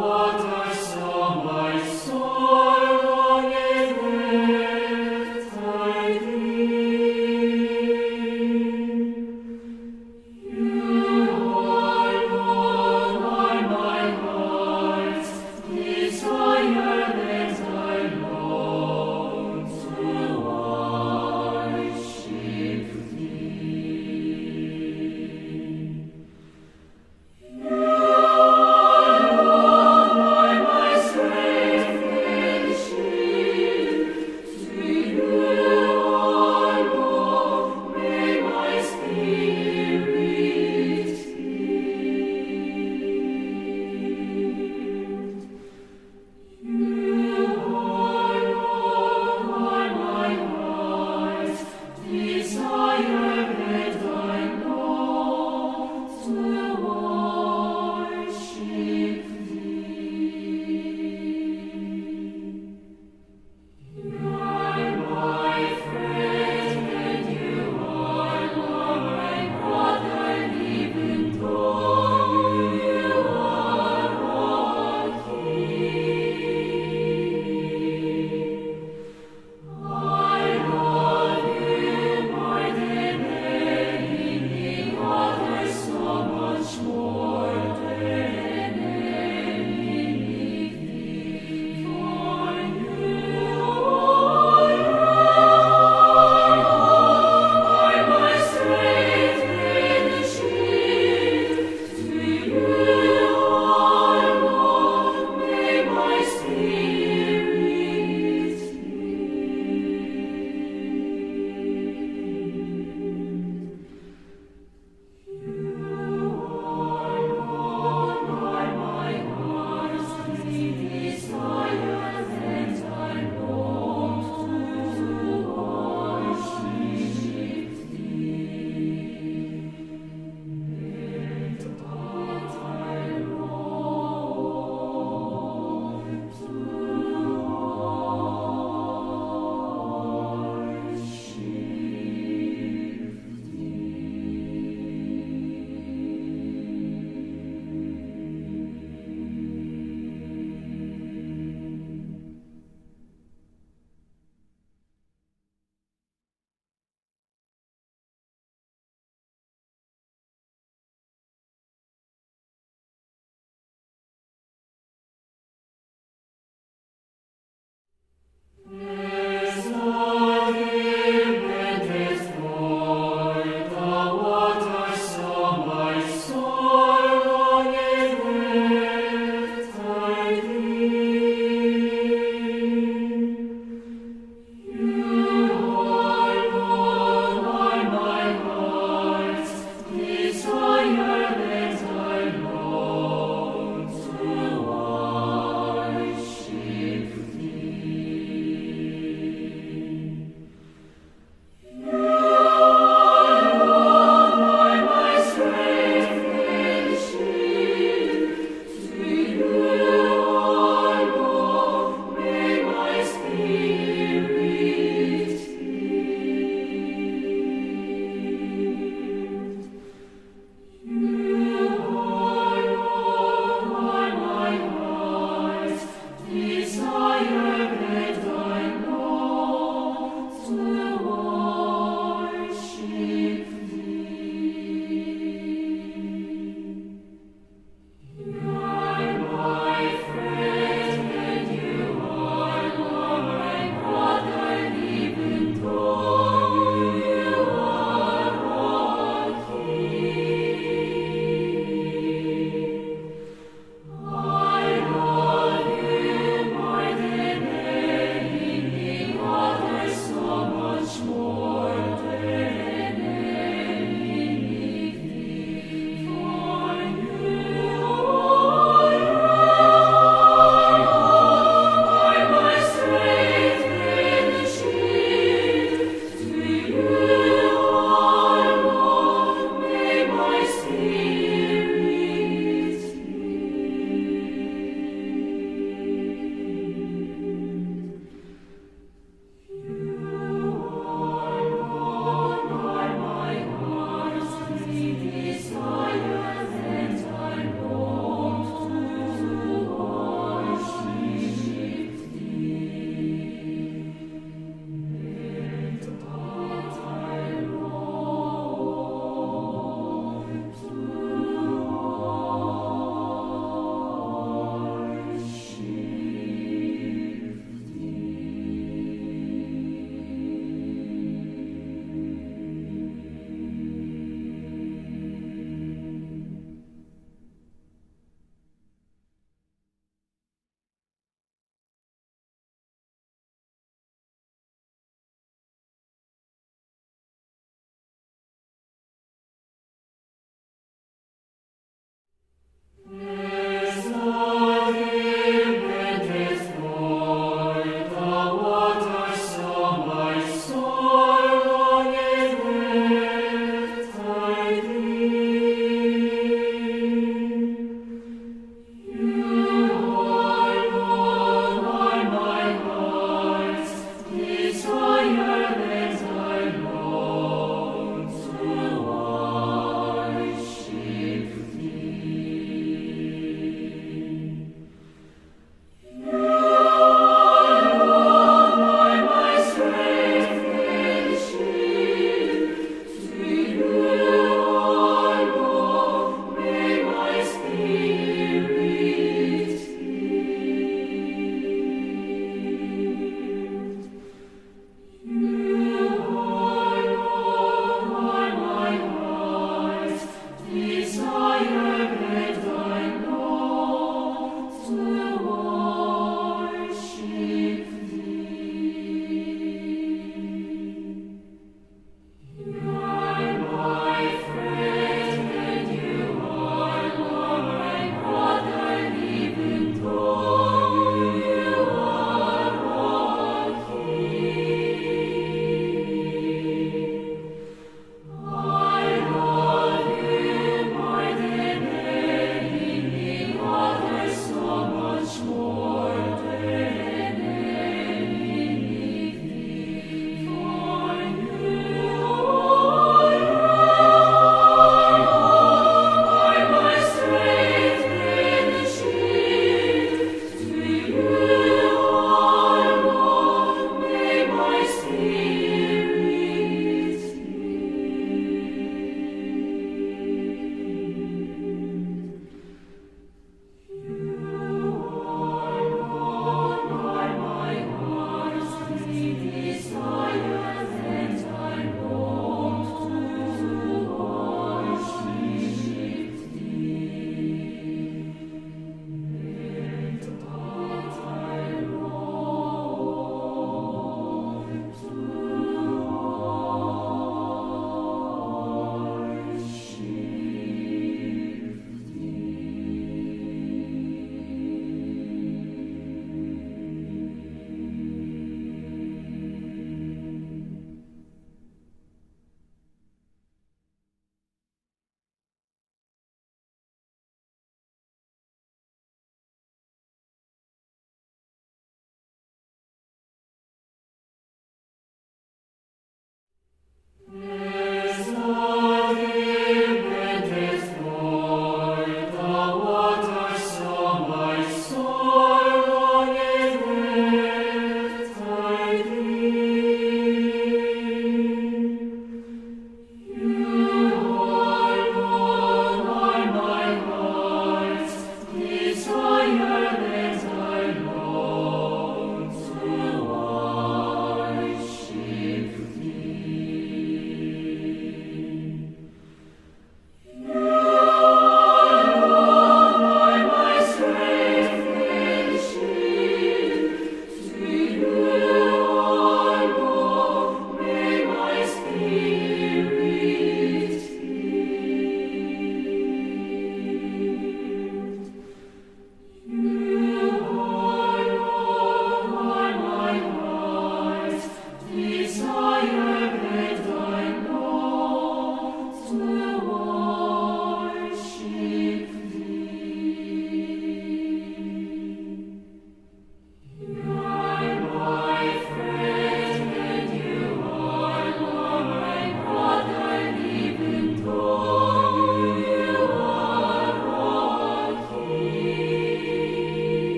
what I saw, my soul longeth after thee. You alone are my heart's desire, and I long to worship thee. You alone are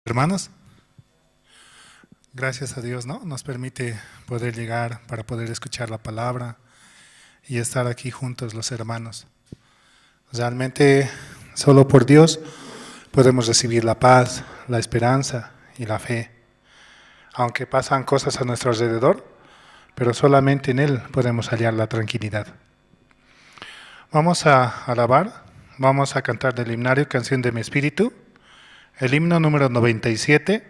Hermanos, gracias a Dios, ¿no? Nos permite poder llegar para poder escuchar la palabra y estar aquí juntos los hermanos. Realmente, solo por Dios podemos recibir la paz, la esperanza y la fe. Aunque pasan cosas a nuestro alrededor, pero solamente en Él podemos hallar la tranquilidad. Vamos a alabar, vamos a cantar del himnario Canción de mi Espíritu, el himno número 97.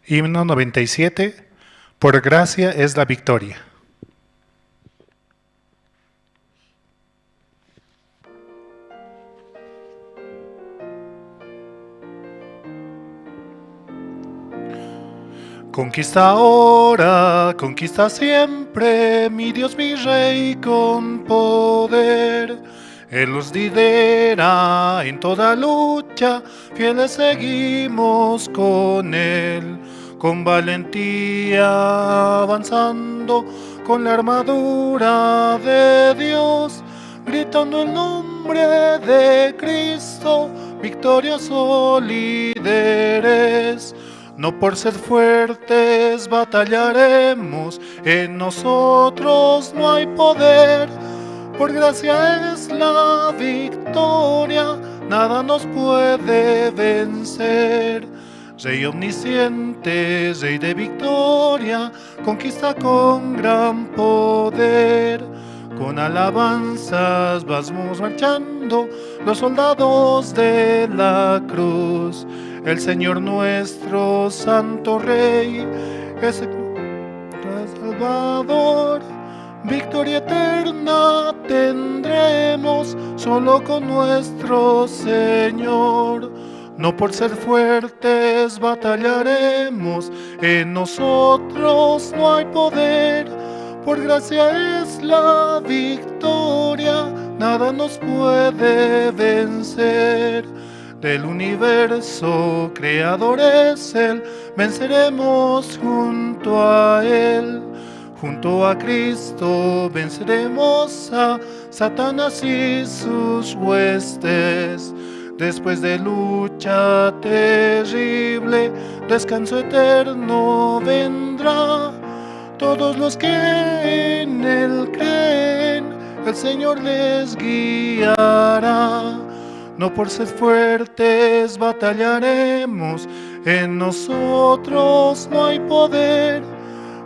Himno 97, por gracia es la victoria. Conquista ahora, conquista siempre, mi Dios, mi Rey con poder. Él nos lidera en toda lucha, fieles seguimos con Él. Con valentía avanzando, con la armadura de Dios, gritando el nombre de Cristo, victorioso líderes. No por ser fuertes batallaremos, en nosotros no hay poder. Por gracia es la victoria, nada nos puede vencer. Rey omnisciente, Rey de victoria, conquista con gran poder. Con alabanzas vamos marchando, los soldados de la cruz. El Señor nuestro Santo Rey es el Salvador. Victoria eterna tendremos solo con nuestro Señor. No por ser fuertes batallaremos, en nosotros no hay poder. Por gracia es la victoria, nada nos puede vencer. Del universo creador es Él, venceremos junto a Él. Junto a Cristo venceremos a Satanás y sus huestes. Después de lucha terrible, descanso eterno vendrá. Todos los que en Él creen, el Señor les guiará. No por ser fuertes batallaremos, en nosotros no hay poder.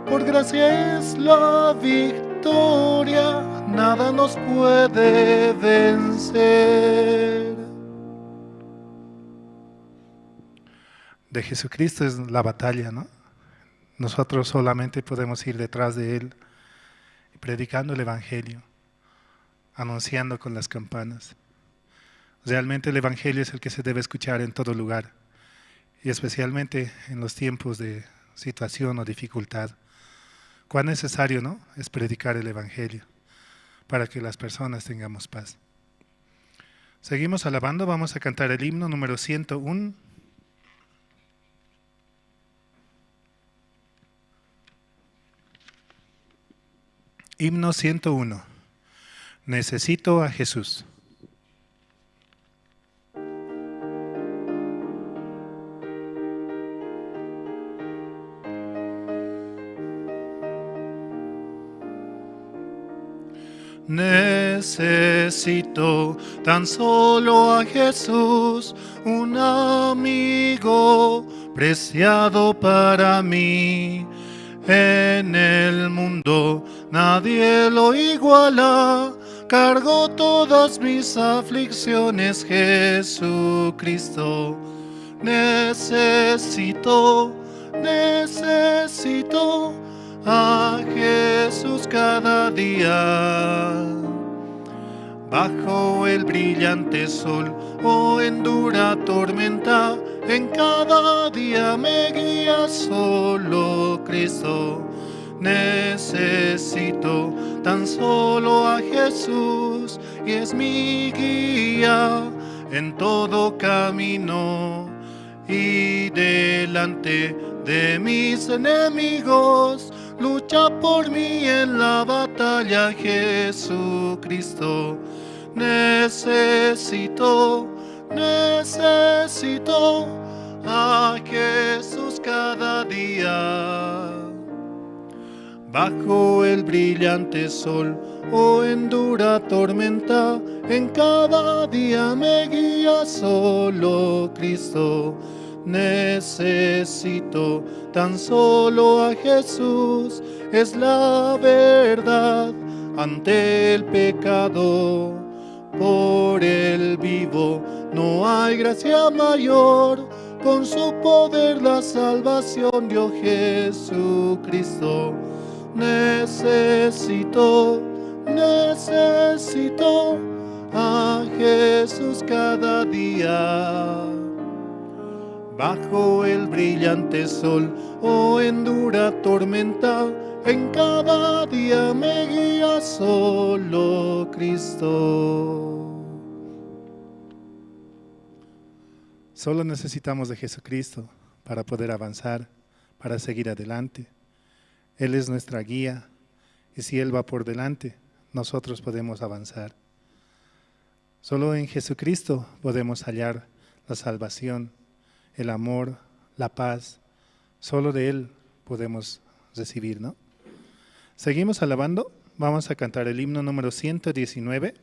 Por gracia es la victoria, nada nos puede vencer. De Jesucristo es la batalla, ¿no? Nosotros solamente podemos ir detrás de Él, predicando el Evangelio, anunciando con las campanas. Realmente el Evangelio es el que se debe escuchar en todo lugar, y especialmente en los tiempos de situación o dificultad. Cuán necesario, ¿no?, es predicar el Evangelio para que las personas tengamos paz. Seguimos alabando, vamos a cantar el himno número 101. Himno 101. Necesito a Jesús. Necesito tan solo a Jesús, un amigo preciado para mí. En el mundo nadie lo iguala, cargo todas mis aflicciones, Jesucristo. Necesito, necesito a Jesús cada día. Bajo el brillante sol o en dura tormenta, en cada día me guía solo Cristo. Necesito tan solo a Jesús y es mi guía en todo camino. Y delante de mis enemigos Lucha por mí en la batalla, Jesucristo. Necesito, necesito a Jesús cada día. Bajo el brillante sol o en dura tormenta, en cada día me guía solo Cristo. Necesito tan solo a Jesús, es la verdad ante el pecado. Por el vivo no hay gracia mayor, con su poder la salvación dio Jesucristo. Necesito, necesito a Jesús cada día. Bajo el brillante sol o en dura tormenta, en cada día me guía solo Cristo. Solo necesitamos de Jesucristo para poder avanzar, para seguir adelante. Él es nuestra guía y si Él va por delante, nosotros podemos avanzar. Solo en Jesucristo podemos hallar la salvación, el amor, la paz. Solo de Él podemos recibir, ¿no? Seguimos alabando. Vamos a cantar el himno número 119.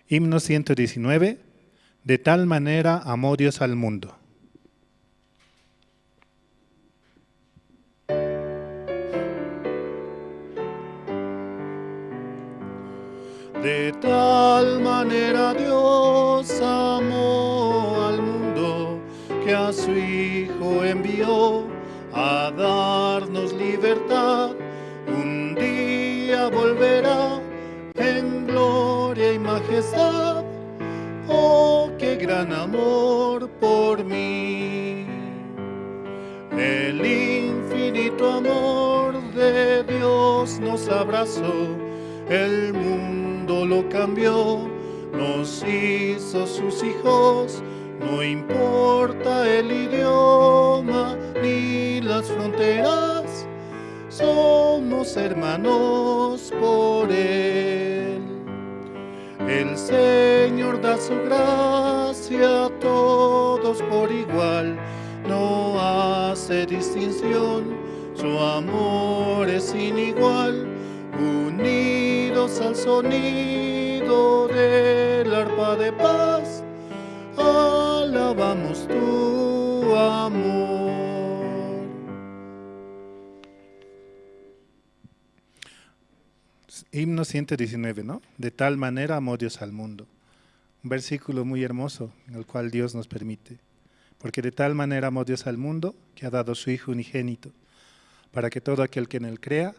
Himno 119, de tal manera amó Dios al mundo. De tal manera Dios amó al mundo que a su Hijo envió a darnos libertad. Un día volverá en gloria y majestad. Oh, qué gran amor por mí. El infinito amor de Dios nos abrazó, el mundo lo cambió, nos hizo sus hijos. No importa el idioma ni las fronteras, somos hermanos por Él. El Señor da su gracia a todos por igual, no hace distinción, su amor es sin igual. Unidos al sonido del arpa de paz, alabamos tu amor. Himno 119, ¿no? De tal manera amó Dios al mundo. Un versículo muy hermoso en el cual Dios nos permite. Porque de tal manera amó Dios al mundo que ha dado su Hijo unigénito, para que todo aquel que en él crea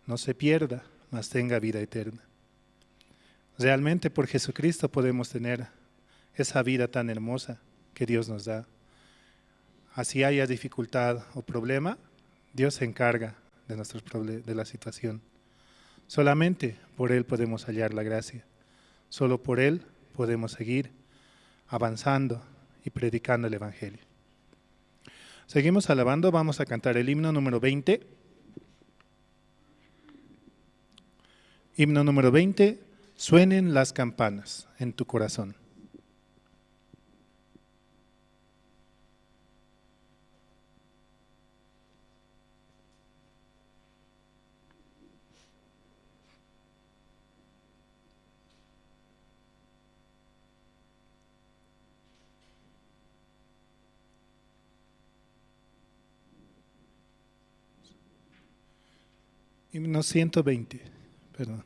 no se pierda, mas tenga vida eterna. Realmente por Jesucristo podemos tener esa vida tan hermosa que Dios nos da. Así haya dificultad o problema, Dios se encarga de nuestros de la situación. Solamente por Él podemos hallar la gracia. Solo por Él podemos seguir avanzando y predicando el Evangelio. Seguimos alabando, vamos a cantar el himno número 20. Himno número 20, suenen las campanas en tu corazón. Himno 120, perdón.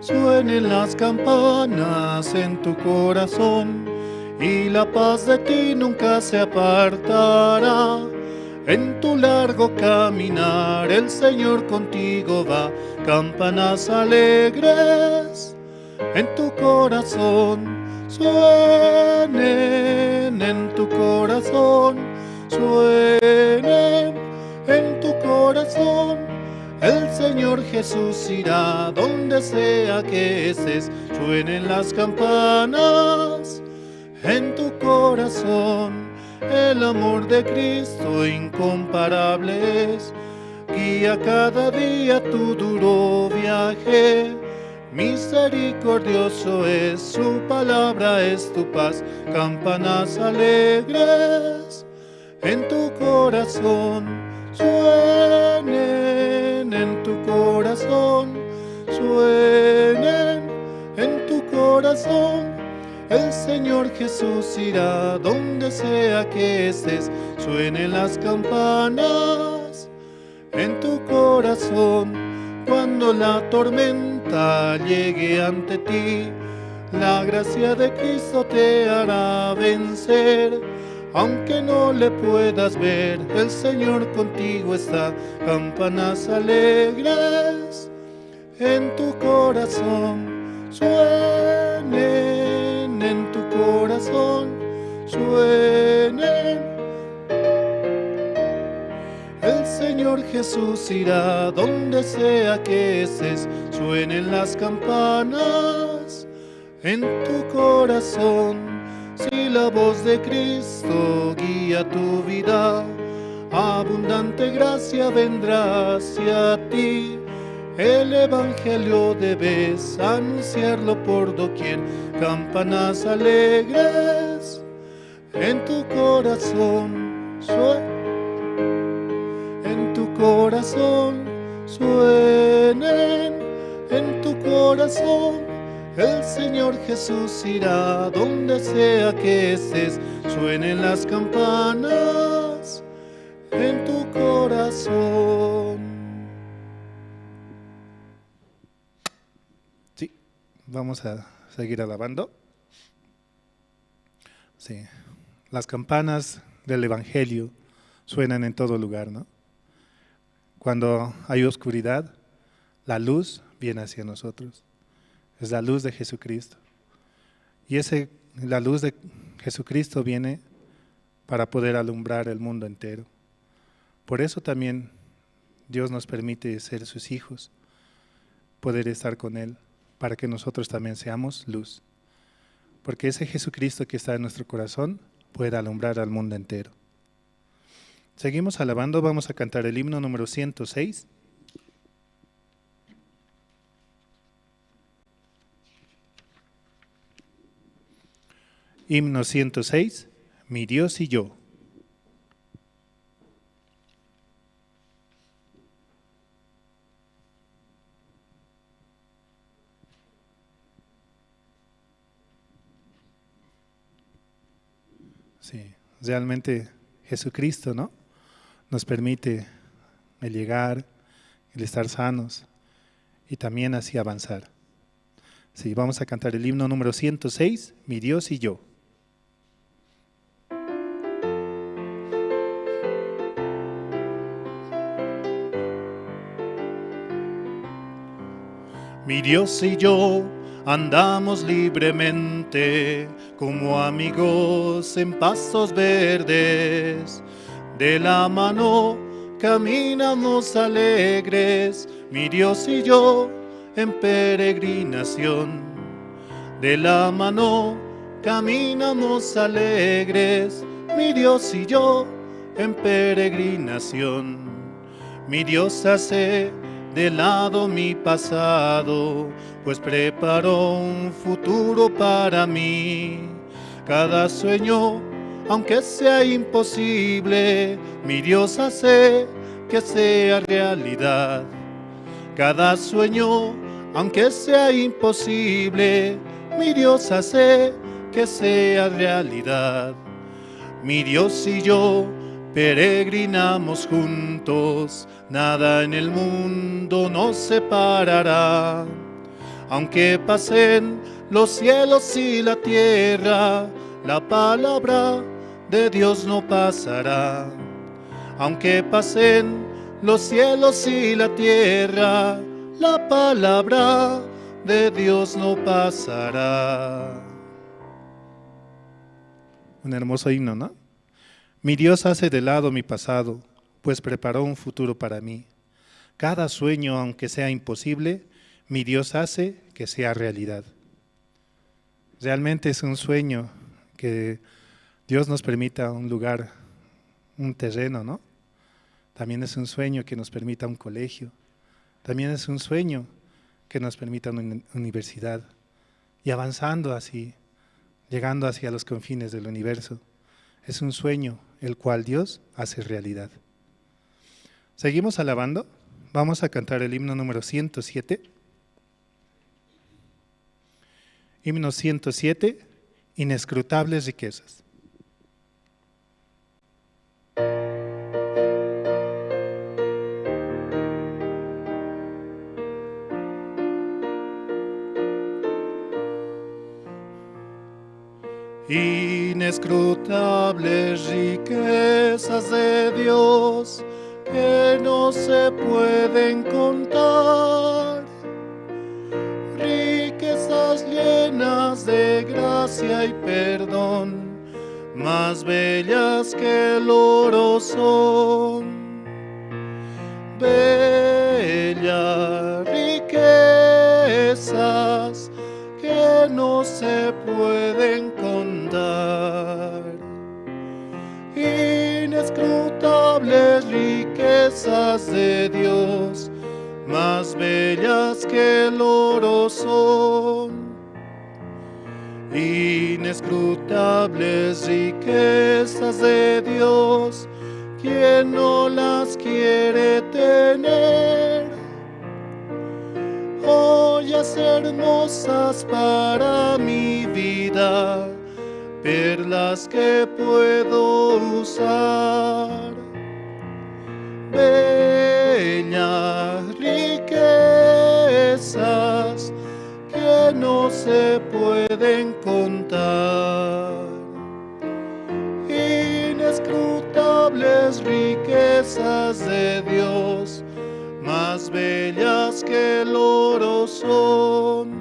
Suenen las campanas en tu corazón y la paz de ti nunca se apartará. En tu largo caminar el Señor contigo va, campanas alegres en tu corazón, suenen en tu corazón, suenen en tu corazón. El Señor Jesús irá donde sea que estés, suenen las campanas en tu corazón. El amor de Cristo incomparable es, guía cada día tu duro viaje. Misericordioso es, su palabra es tu paz, campanas alegres en tu corazón, suenen en tu corazón, suenen en tu corazón. El Señor Jesús irá donde sea que estés, suenen las campanas en tu corazón. Cuando la tormenta llegue ante ti, la gracia de Cristo te hará vencer. Aunque no le puedas ver, el Señor contigo está. Campanas alegres en tu corazón, suenen en tu corazón, suenen. El Señor Jesús irá donde sea que estés, suenen las campanas en tu corazón. Si la voz de Cristo guía tu vida, abundante gracia vendrá hacia ti. El Evangelio debes anunciarlo por doquier, campanas alegres en tu corazón, en tu corazón, suenen en tu corazón. El Señor Jesús irá donde sea que estés, suenen las campanas en tu corazón. Sí, vamos a seguir alabando. Sí, las campanas del Evangelio suenan en todo lugar, ¿no? Cuando hay oscuridad, la luz viene hacia nosotros. Es la luz de Jesucristo. Y la luz de Jesucristo viene para poder alumbrar el mundo entero. Por eso también Dios nos permite ser sus hijos, poder estar con Él, para que nosotros también seamos luz. Porque ese Jesucristo que está en nuestro corazón puede alumbrar al mundo entero. Seguimos alabando, vamos a cantar el himno número 106. Himno 106, Mi Dios y yo. Sí, realmente Jesucristo, ¿no?, nos permite el llegar, el estar sanos y también así avanzar. Sí, vamos a cantar el himno número 106, Mi Dios y yo. Mi Dios y yo andamos libremente como amigos en pastos verdes. De la mano caminamos alegres, mi Dios y yo en peregrinación. De la mano caminamos alegres, mi Dios y yo en peregrinación. Mi Dios hace de lado mi pasado, pues preparó un futuro para mí. Cada sueño, aunque sea imposible, mi Dios hace que sea realidad. Cada sueño, aunque sea imposible, mi Dios hace que sea realidad. Mi Dios y yo peregrinamos juntos, nada en el mundo nos separará. Aunque pasen los cielos y la tierra, la palabra de Dios no pasará. Aunque pasen los cielos y la tierra, la palabra de Dios no pasará. Un hermoso himno, ¿no? Mi Dios hace de lado mi pasado, pues preparó un futuro para mí. Cada sueño, aunque sea imposible, mi Dios hace que sea realidad. Realmente es un sueño que Dios nos permita un lugar, un terreno, ¿no? También es un sueño que nos permita un colegio. También es un sueño que nos permita una universidad. Y avanzando así, llegando hacia los confines del universo. Es un sueño el cual Dios hace realidad. Seguimos alabando. Vamos a cantar el himno número 107. Himno 107, Inescrutables riquezas. Inescrutables riquezas de Dios que no se pueden contar, riquezas llenas de gracia y perdón, más bellas que el oro son. Bellas riquezas que no se pueden contar. Inescrutables riquezas de Dios, más bellas que el oro son. Inescrutables riquezas de Dios, quien no las quiere tener. Joyas hermosas para mi vida, perlas que puedo usar. Bellas riquezas que no se pueden contar. Inescrutables riquezas de Dios, más bellas que el oro son.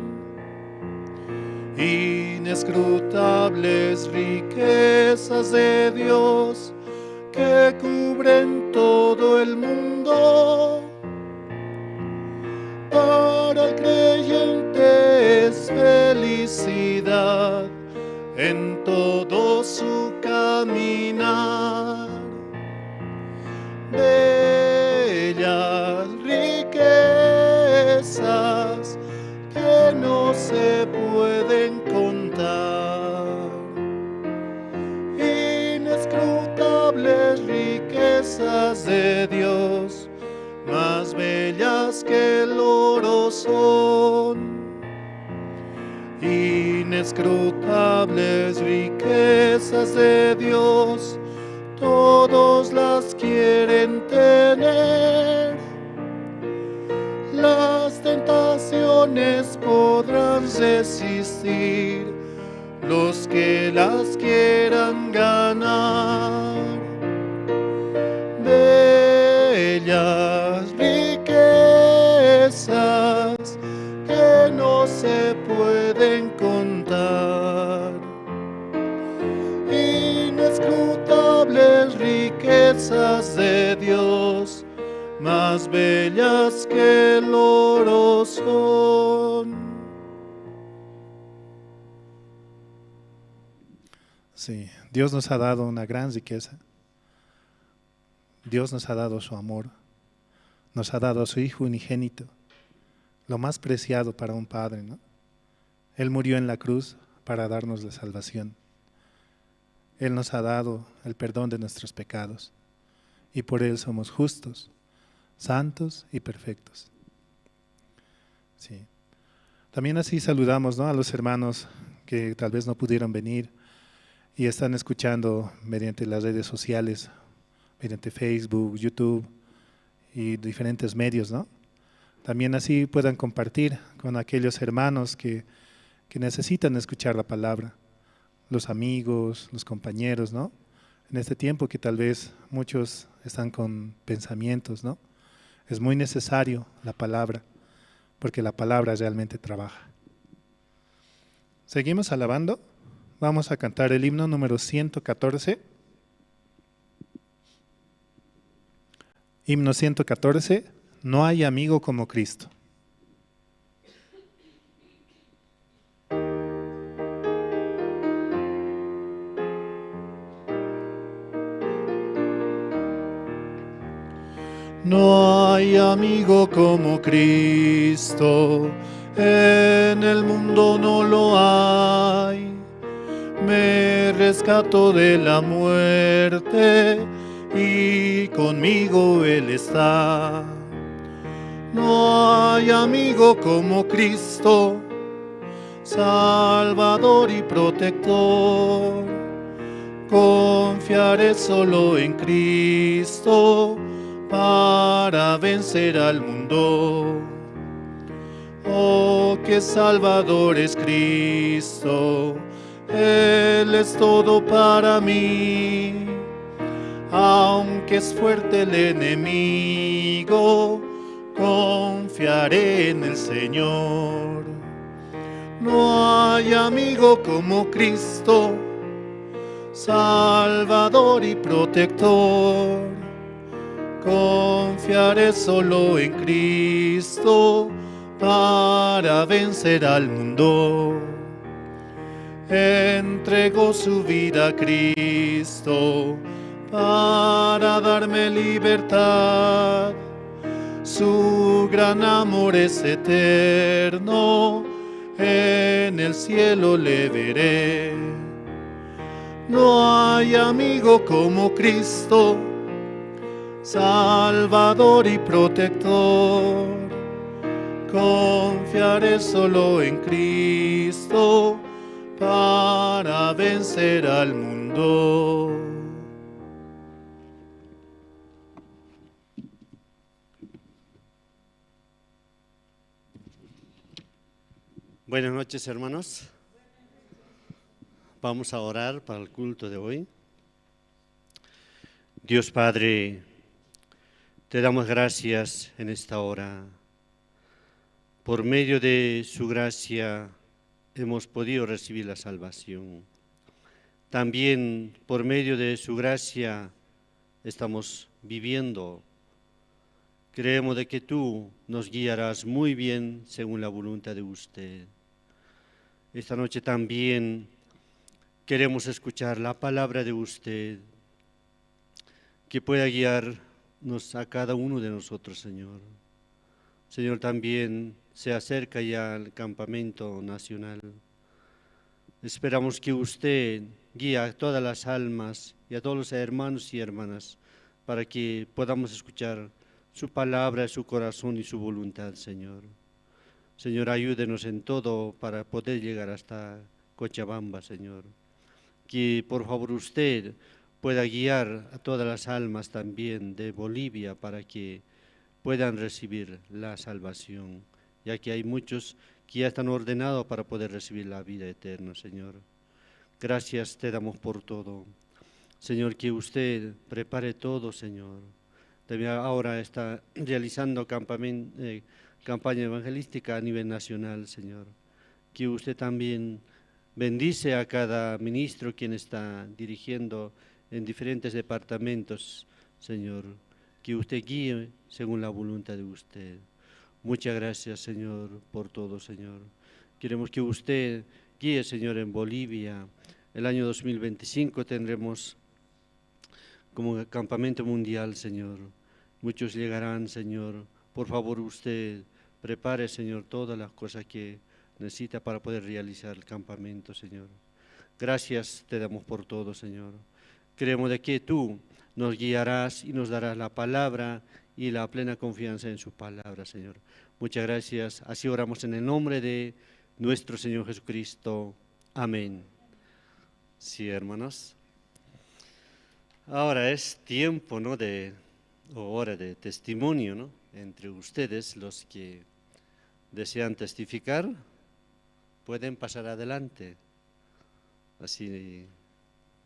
Inescrutables riquezas de Dios que cubren todo el mundo. Para el creyente es felicidad en todo su caminar. Bellas riquezas que no se pueden contar. Inescrutables riquezas de Dios, más bellas que el oro son. Inescrutables riquezas de Dios, todos las quieren tener. Las tentaciones podrán resistir los que las quieran ganar. Bellas riquezas que no se pueden contar. Inescrutables riquezas de Dios, más bellas que el oro son. Sí, Dios nos ha dado una gran riqueza. Dios nos ha dado su amor, nos ha dado a su Hijo unigénito, lo más preciado para un padre, ¿no? Él murió en la cruz para darnos la salvación. Él nos ha dado el perdón de nuestros pecados y por Él somos justos, santos y perfectos. Sí. También así saludamos, ¿no?, a los hermanos que tal vez no pudieron venir y están escuchando mediante las redes sociales, mediante Facebook, YouTube y diferentes medios, ¿no? También así puedan compartir con aquellos hermanos que necesitan escuchar la palabra, los amigos, los compañeros, ¿no? En este tiempo que tal vez muchos están con pensamientos, ¿no? Es muy necesario la palabra, porque la palabra realmente trabaja. Seguimos alabando. Vamos a cantar el himno número 114. Himno 114, No hay amigo como Cristo. No hay amigo como Cristo, en el mundo no lo hay. Me rescató de la muerte y conmigo Él está. No hay amigo como Cristo, Salvador y protector. Confiaré solo en Cristo para vencer al mundo. Oh, qué Salvador es Cristo, Él es todo para mí. Aunque es fuerte el enemigo, confiaré en el Señor. No hay amigo como Cristo, Salvador y protector. Confiaré solo en Cristo para vencer al mundo. Entregó su vida a Cristo para darme libertad. Su gran amor es eterno, en el cielo le veré. No hay amigo como Cristo, Salvador y protector. Confiaré solo en Cristo para vencer al mundo. Buenas noches, hermanos. Vamos a orar para el culto de hoy. Dios Padre, te damos gracias en esta hora. Por medio de su gracia hemos podido recibir la salvación. También por medio de su gracia estamos viviendo. Creemos de que tú nos guiarás muy bien según la voluntad de usted. Esta noche también queremos escuchar la palabra de usted, que pueda guiarnos a cada uno de nosotros, Señor. Señor, también se acerca ya al campamento nacional. Esperamos que usted guíe a todas las almas y a todos los hermanos y hermanas para que podamos escuchar su palabra, su corazón y su voluntad, Señor. Señor, ayúdenos en todo para poder llegar hasta Cochabamba, Señor. Que por favor usted pueda guiar a todas las almas también de Bolivia para que puedan recibir la salvación, ya que hay muchos que ya están ordenados para poder recibir la vida eterna, Señor. Gracias te damos por todo. Señor, que usted prepare todo, Señor. También ahora está realizando campaña evangelística a nivel nacional, Señor. Que usted también bendice a cada ministro quien está dirigiendo en diferentes departamentos, Señor. Que usted guíe según la voluntad de usted. Muchas gracias, Señor, por todo, Señor. Queremos que usted guíe, Señor, en Bolivia. El año 2025 tendremos como campamento mundial, Señor. Muchos llegarán, Señor. Por favor, usted prepare, Señor, todas las cosas que necesita para poder realizar el campamento, Señor. Gracias te damos por todo, Señor. Creemos de que tú nos guiarás y nos darás la palabra y la plena confianza en su palabra, Señor. Muchas gracias. Así oramos en el nombre de nuestro Señor Jesucristo. Amén. Sí, hermanos. Ahora es tiempo, ¿no?, de, o hora de testimonio, ¿no?, entre ustedes, los que desean testificar, pueden pasar adelante, así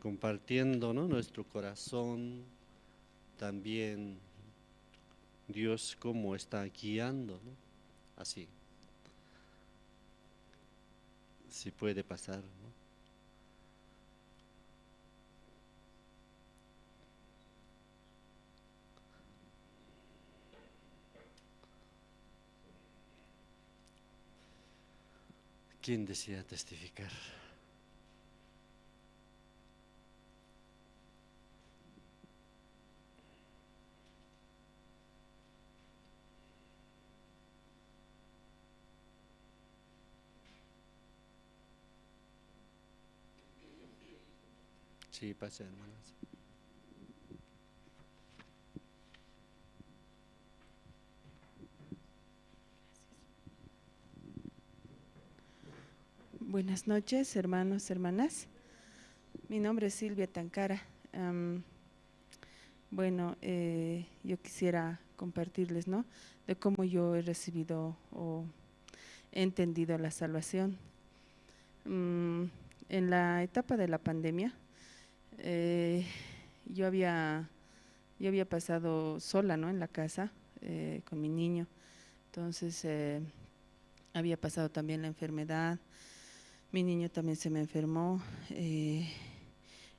compartiendo, ¿no?, nuestro corazón, también Dios cómo está guiando, ¿no? Así, si puede pasar, ¿no? ¿Quién desea testificar? Sí, pase, hermanas. Buenas noches, hermanos, hermanas. Mi nombre es Silvia Tancara. Yo quisiera compartirles, ¿no?, de cómo yo he recibido o he entendido la salvación. En la etapa de la pandemia, yo había pasado sola, ¿no?, en la casa con mi niño. Entonces, había pasado también la enfermedad. Mi niño también se me enfermó, y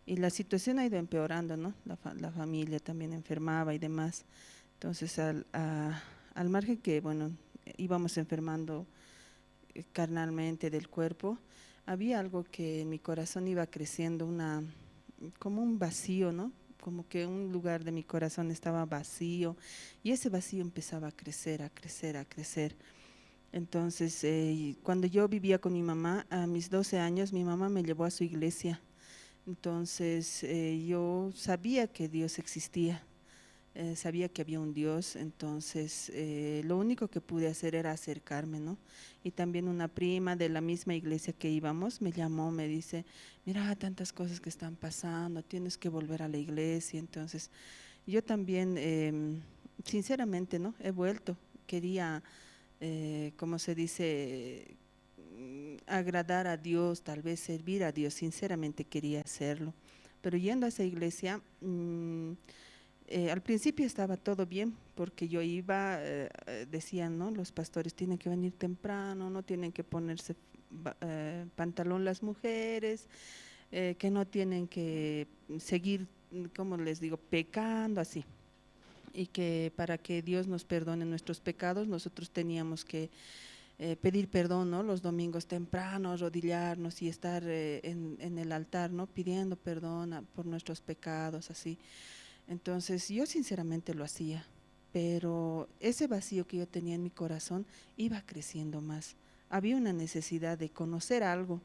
la situación ha ido empeorando, ¿no? La familia también enfermaba y demás. Entonces, al margen que, bueno, íbamos enfermando carnalmente del cuerpo, había algo que en mi corazón iba creciendo, como un vacío, ¿no? Como que un lugar de mi corazón estaba vacío, y ese vacío empezaba a crecer, a crecer, a crecer. Entonces, cuando yo vivía con mi mamá, a mis 12 años, mi mamá me llevó a su iglesia. Entonces, yo sabía que Dios existía, sabía que había un Dios. Entonces, lo único que pude hacer era acercarme, ¿no? Y también una prima de la misma iglesia que íbamos me llamó, me dice, mira, tantas cosas que están pasando, tienes que volver a la iglesia. Entonces, yo también, sinceramente, ¿no?, he vuelto, quería, como se dice, agradar a Dios, tal vez servir a Dios, sinceramente quería hacerlo. Pero yendo a esa iglesia, al principio estaba todo bien, porque yo iba, decían, ¿no?, los pastores tienen que venir temprano, no tienen que ponerse pantalón las mujeres, que no tienen que seguir, como les digo, pecando, así. Y que para que Dios nos perdone nuestros pecados, nosotros teníamos que pedir perdón, ¿no?, los domingos temprano, arrodillarnos y estar en el altar, ¿no?, pidiendo perdón por nuestros pecados, así. Entonces, yo sinceramente lo hacía, pero ese vacío que yo tenía en mi corazón iba creciendo más. Había una necesidad de conocer algo.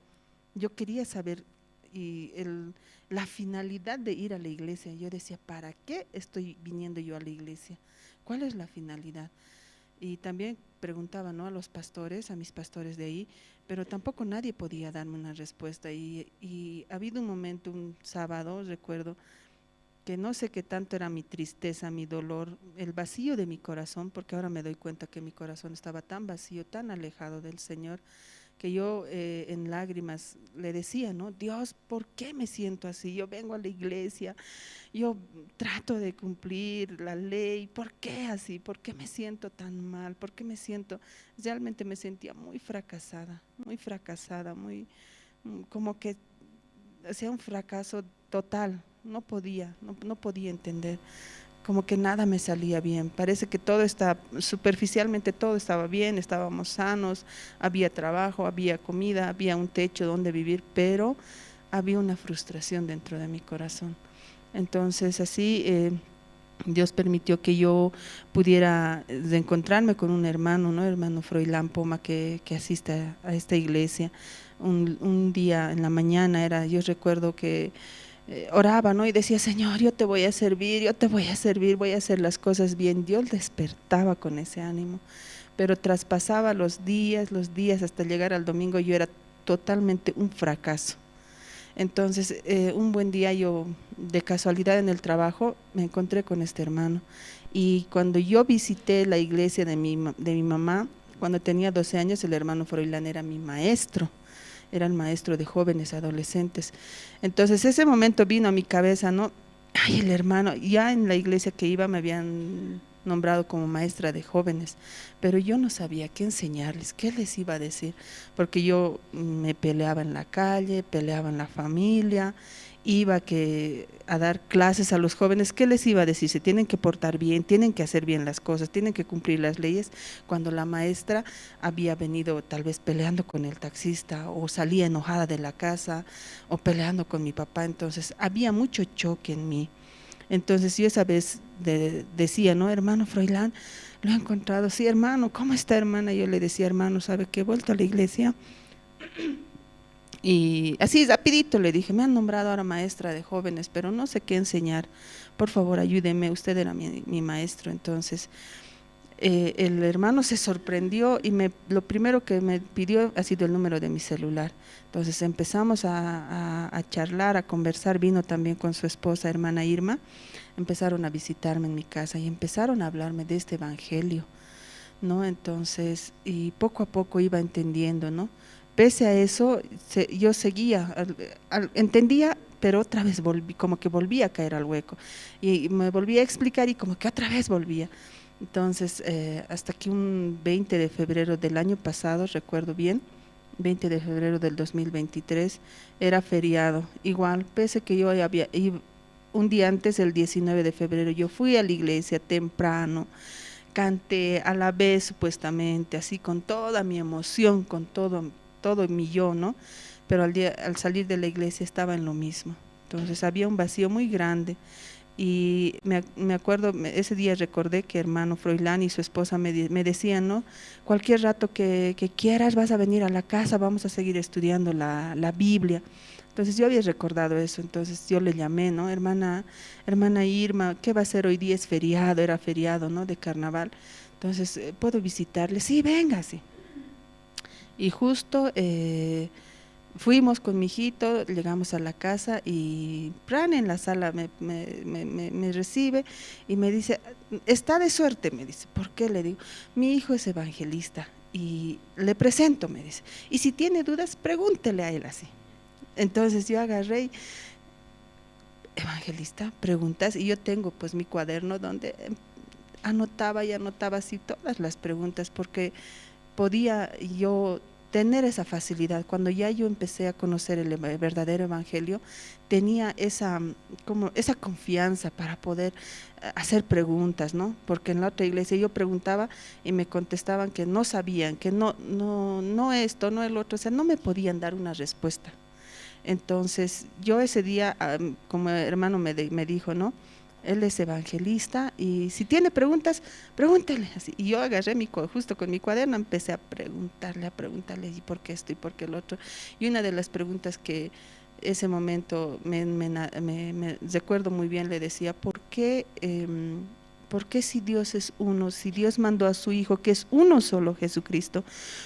Yo quería saber y la finalidad de ir a la iglesia. Yo decía, ¿para qué estoy viniendo yo a la iglesia? ¿Cuál es la finalidad? Y también preguntaba, ¿no?, a los pastores, a mis pastores de ahí, pero tampoco nadie podía darme una respuesta. Y ha habido un momento, un sábado, recuerdo, que no sé qué tanto era mi tristeza, mi dolor, el vacío de mi corazón, porque ahora me doy cuenta que mi corazón estaba tan vacío, tan alejado del Señor, que yo en lágrimas le decía, ¿no?, Dios, ¿por qué me siento así? Yo vengo a la iglesia, yo trato de cumplir la ley, ¿por qué así? ¿Por qué me siento tan mal? ¿Por qué me siento? Realmente me sentía muy fracasada, muy como que hacía un fracaso total, no podía entender, como que nada me salía bien, parece que todo está, superficialmente todo estaba bien, estábamos sanos, había trabajo, había comida, había un techo donde vivir, pero había una frustración dentro de mi corazón. Entonces así Dios permitió que yo pudiera reencontrarme con un hermano, ¿no?, hermano Froilán Poma, que asiste a esta iglesia. Un día en la mañana era, yo recuerdo que oraba, ¿no?, y decía, Señor, yo te voy a servir, yo te voy a servir, voy a hacer las cosas bien. Dios despertaba con ese ánimo, pero traspasaba los días hasta llegar al domingo, yo era totalmente un fracaso. Entonces, un buen día yo, de casualidad en el trabajo, me encontré con este hermano, y cuando yo visité la iglesia de mi mamá, cuando tenía 12 años, el hermano Froilán era mi maestro, era el maestro de jóvenes, adolescentes. Entonces ese momento vino a mi cabeza, ¿no?, ay, el hermano, ya en la iglesia que iba me habían nombrado como maestra de jóvenes, pero yo no sabía qué enseñarles, qué les iba a decir, porque yo me peleaba en la calle, peleaba en la familia, iba que a dar clases a los jóvenes, ¿qué les iba a decir? Se tienen que portar bien, tienen que hacer bien las cosas, tienen que cumplir las leyes, cuando la maestra había venido tal vez peleando con el taxista o salía enojada de la casa o peleando con mi papá, entonces había mucho choque en mí. Entonces yo esa vez decía, ¿no? Hermano Froilán, lo he encontrado, sí, hermano, ¿cómo está, hermana? Yo le decía, hermano, ¿sabe qué? He vuelto a la iglesia. Y así rapidito le dije, me han nombrado ahora maestra de jóvenes, pero no sé qué enseñar, por favor ayúdeme, usted era mi maestro. Entonces el hermano se sorprendió y lo primero que me pidió ha sido el número de mi celular. Entonces empezamos a charlar, a conversar, vino también con su esposa, hermana Irma, empezaron a visitarme en mi casa y empezaron a hablarme de este evangelio, ¿no? Entonces, y poco a poco iba entendiendo, ¿no? Pese a eso, yo seguía, entendía, pero otra vez volví, como que volví a caer al hueco. Y me volví a explicar y como que otra vez volvía. Entonces, hasta que un 20 de febrero del año pasado, recuerdo bien, 20 de febrero del 2023, era feriado. Igual, pese que yo había ido un día antes, el 19 de febrero, yo fui a la iglesia temprano, canté a la vez supuestamente, así con toda mi emoción, con todo mi yo, ¿no? Pero al salir de la iglesia estaba en lo mismo. Entonces había un vacío muy grande y me acuerdo, ese día recordé que hermano Froilán y su esposa me decían, ¿no? Cualquier rato que quieras vas a venir a la casa, vamos a seguir estudiando la Biblia. Entonces yo había recordado eso, entonces yo le llamé, ¿no? Hermana Irma, ¿qué va a hacer hoy día? Es feriado, era feriado, ¿no? De carnaval. Entonces, ¿puedo visitarle? Sí, venga, sí. Y justo fuimos con mi hijito, llegamos a la casa y Fran en la sala me recibe y me dice, está de suerte, me dice. ¿Por qué? Le digo, mi hijo es evangelista y le presento, me dice. Y si tiene dudas, pregúntele a él así. Entonces yo agarré y, evangelista, preguntas, y yo tengo pues mi cuaderno donde anotaba y anotaba así todas las preguntas, porque podía yo tener esa facilidad. Cuando ya yo empecé a conocer el verdadero evangelio, tenía esa confianza para poder hacer preguntas, ¿no? Porque en la otra iglesia yo preguntaba y me contestaban que no sabían, que no esto, no el otro, o sea, no me podían dar una respuesta. Entonces, yo ese día, como hermano me dijo, ¿no? Él es evangelista y si tiene preguntas, pregúntele. Así. Y yo agarré justo con mi cuaderno, empecé a preguntarle, y por qué esto y por qué el otro. Y una de las preguntas que ese momento me recuerdo muy bien, le decía, ¿por qué si Dios es uno, si Dios mandó a su Hijo, que es uno solo, Jesucristo,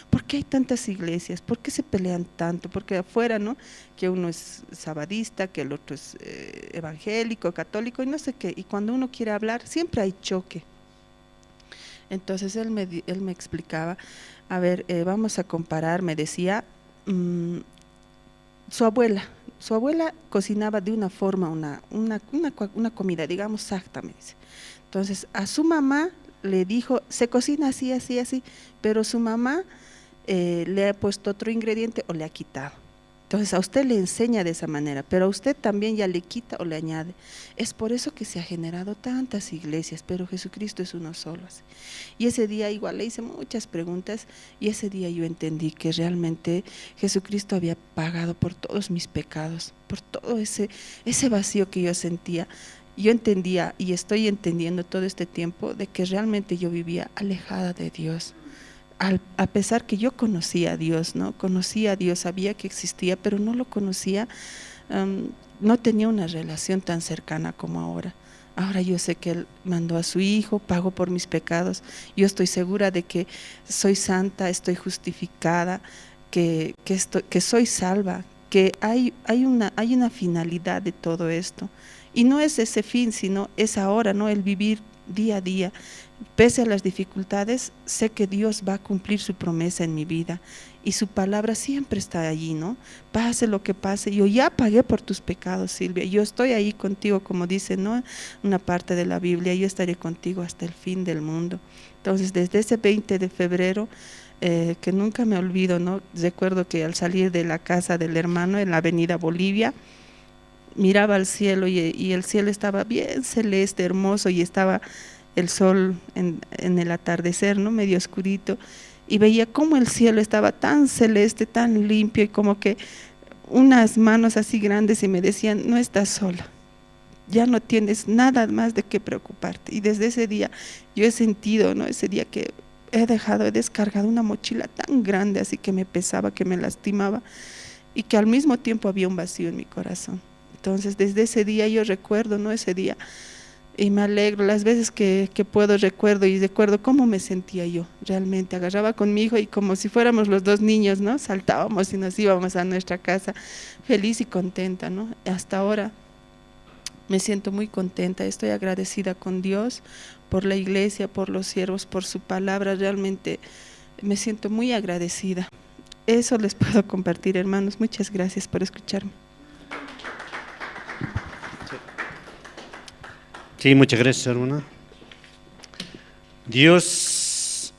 por qué hay tantas iglesias? ¿Por qué se pelean tanto? Porque afuera, ¿no? Que uno es sabadista, que el otro es evangélico, católico, y no sé qué. Y cuando uno quiere hablar, siempre hay choque. Entonces él me explicaba, a ver, vamos a comparar, me decía, su abuela cocinaba de una forma, una comida, digamos, exacta, me dice. Entonces, a su mamá le dijo, se cocina así, así, así, pero su mamá le ha puesto otro ingrediente o le ha quitado. Entonces, a usted le enseña de esa manera, pero a usted también ya le quita o le añade. Es por eso que se ha generado tantas iglesias, pero Jesucristo es uno solo. Así. Y ese día igual le hice muchas preguntas y ese día yo entendí que realmente Jesucristo había pagado por todos mis pecados, por todo ese vacío que yo sentía. Yo entendía y estoy entendiendo todo este tiempo de que realmente yo vivía alejada de Dios. A pesar que yo conocía a Dios, ¿no? Conocía a Dios, sabía que existía, pero no lo conocía, no tenía una relación tan cercana como ahora. Ahora yo sé que Él mandó a su Hijo, pagó por mis pecados. Yo estoy segura de que soy santa, estoy justificada, que soy salva, que hay una finalidad de todo esto. Y no es ese fin, sino es ahora, ¿no? El vivir día a día. Pese a las dificultades, sé que Dios va a cumplir su promesa en mi vida. Y su palabra siempre está allí, ¿no? Pase lo que pase, yo ya pagué por tus pecados, Silvia, yo estoy ahí contigo, como dice, ¿no? Una parte de la Biblia, yo estaré contigo hasta el fin del mundo. Entonces, desde ese 20 de febrero, que nunca me olvido, ¿no? Recuerdo que al salir de la casa del hermano en la avenida Bolivia, miraba al cielo y el cielo estaba bien celeste, hermoso, y estaba el sol en el atardecer, ¿no? Medio oscurito, y veía cómo el cielo estaba tan celeste, tan limpio, y como que unas manos así grandes y me decían, no estás sola, ya no tienes nada más de qué preocuparte. Y desde ese día yo he sentido, ¿no? Ese día que he descargado una mochila tan grande, así que me pesaba, que me lastimaba, y que al mismo tiempo había un vacío en mi corazón. Entonces, desde ese día yo recuerdo, ¿no? Ese día, y me alegro, las veces que puedo recuerdo, y recuerdo cómo me sentía yo realmente. Agarraba con mi hijo y como si fuéramos los dos niños, ¿no? Saltábamos y nos íbamos a nuestra casa feliz y contenta, ¿no? Hasta ahora me siento muy contenta, estoy agradecida con Dios por la iglesia, por los siervos, por su palabra, realmente me siento muy agradecida. Eso les puedo compartir, hermanos. Muchas gracias por escucharme. Sí, muchas gracias, hermana. Dios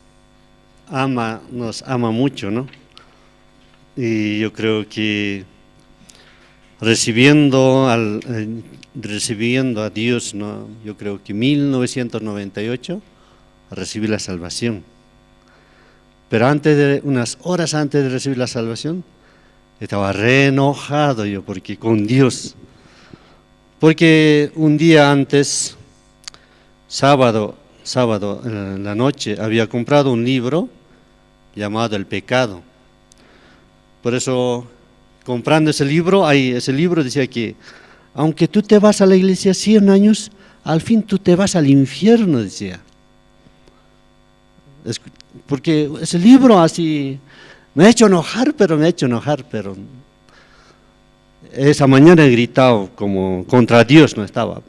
nos ama mucho, ¿no? Y yo creo que recibiendo a Dios, ¿no? Yo creo que en 1998 recibí la salvación. Pero unas horas antes de recibir la salvación, estaba re enojado yo porque con Dios. Porque un día antes, sábado en la noche, había comprado un libro llamado El Pecado. Por eso, comprando ese libro, ese libro decía que aunque tú te vas a la iglesia 100 años, al fin tú te vas al infierno, decía. Porque ese libro así me ha hecho enojar, pero esa mañana he gritado como contra Dios, no estaba.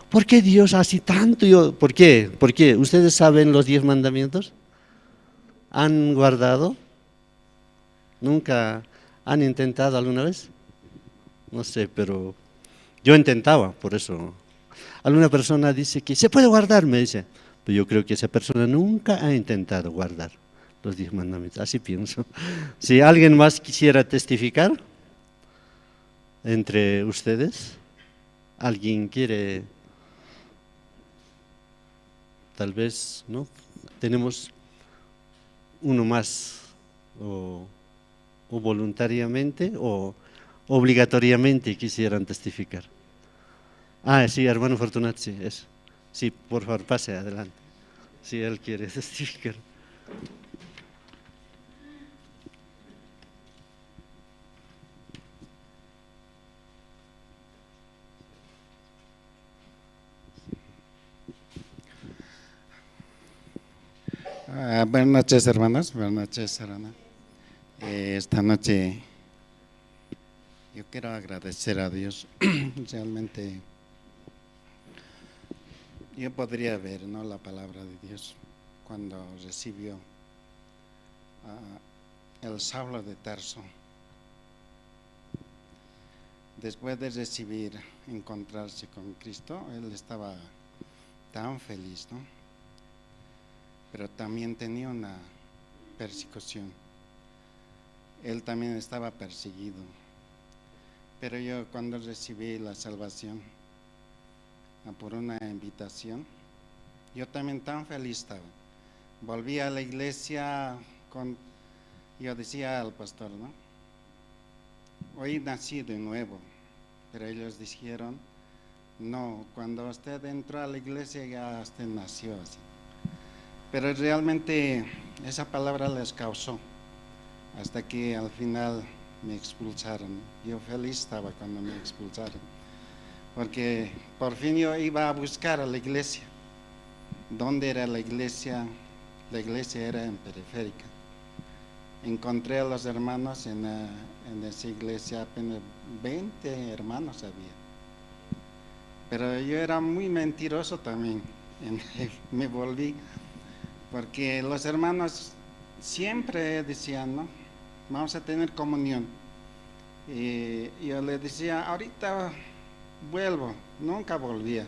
¿Por qué Dios hace tanto? ¿Por qué? ¿Por qué? ¿Ustedes saben los 10 mandamientos? ¿Han guardado? ¿Nunca han intentado alguna vez? No sé, pero yo intentaba, por eso. Alguna persona dice que se puede guardar, me dice. Pero yo creo que esa persona nunca ha intentado guardar los 10 mandamientos, así pienso. Si alguien más quisiera testificar entre ustedes, ¿alguien quiere? Tal vez, ¿no? Tenemos uno más, o voluntariamente o obligatoriamente quisieran testificar. Ah, sí, hermano Fortunato, sí, eso. Sí, por favor, pase adelante, si él quiere testificar. Buenas noches, hermanos. Buenas noches, hermana. Esta noche yo quiero agradecer a Dios. Realmente yo podría ver, ¿no?, la palabra de Dios cuando recibió el Saulo de Tarso. Después de recibir, encontrarse con Cristo, él estaba tan feliz, ¿no? Pero también tenía una persecución. Él también estaba perseguido. Pero yo cuando recibí la salvación por una invitación, yo también tan feliz estaba. Volví a la iglesia, yo decía al pastor, ¿no? Hoy nací de nuevo, pero ellos dijeron, no, cuando usted entró a la iglesia ya usted nació así. Pero realmente esa palabra les causó, hasta que al final me expulsaron. Yo feliz estaba cuando me expulsaron, porque por fin yo iba a buscar a la iglesia. ¿Dónde era la iglesia? La iglesia era en Periférica. Encontré a los hermanos en esa iglesia, apenas 20 hermanos había. Pero yo era muy mentiroso también, me volví, porque los hermanos siempre decían, ¿no? Vamos a tener comunión. Y yo le decía, ahorita vuelvo. Nunca volvía.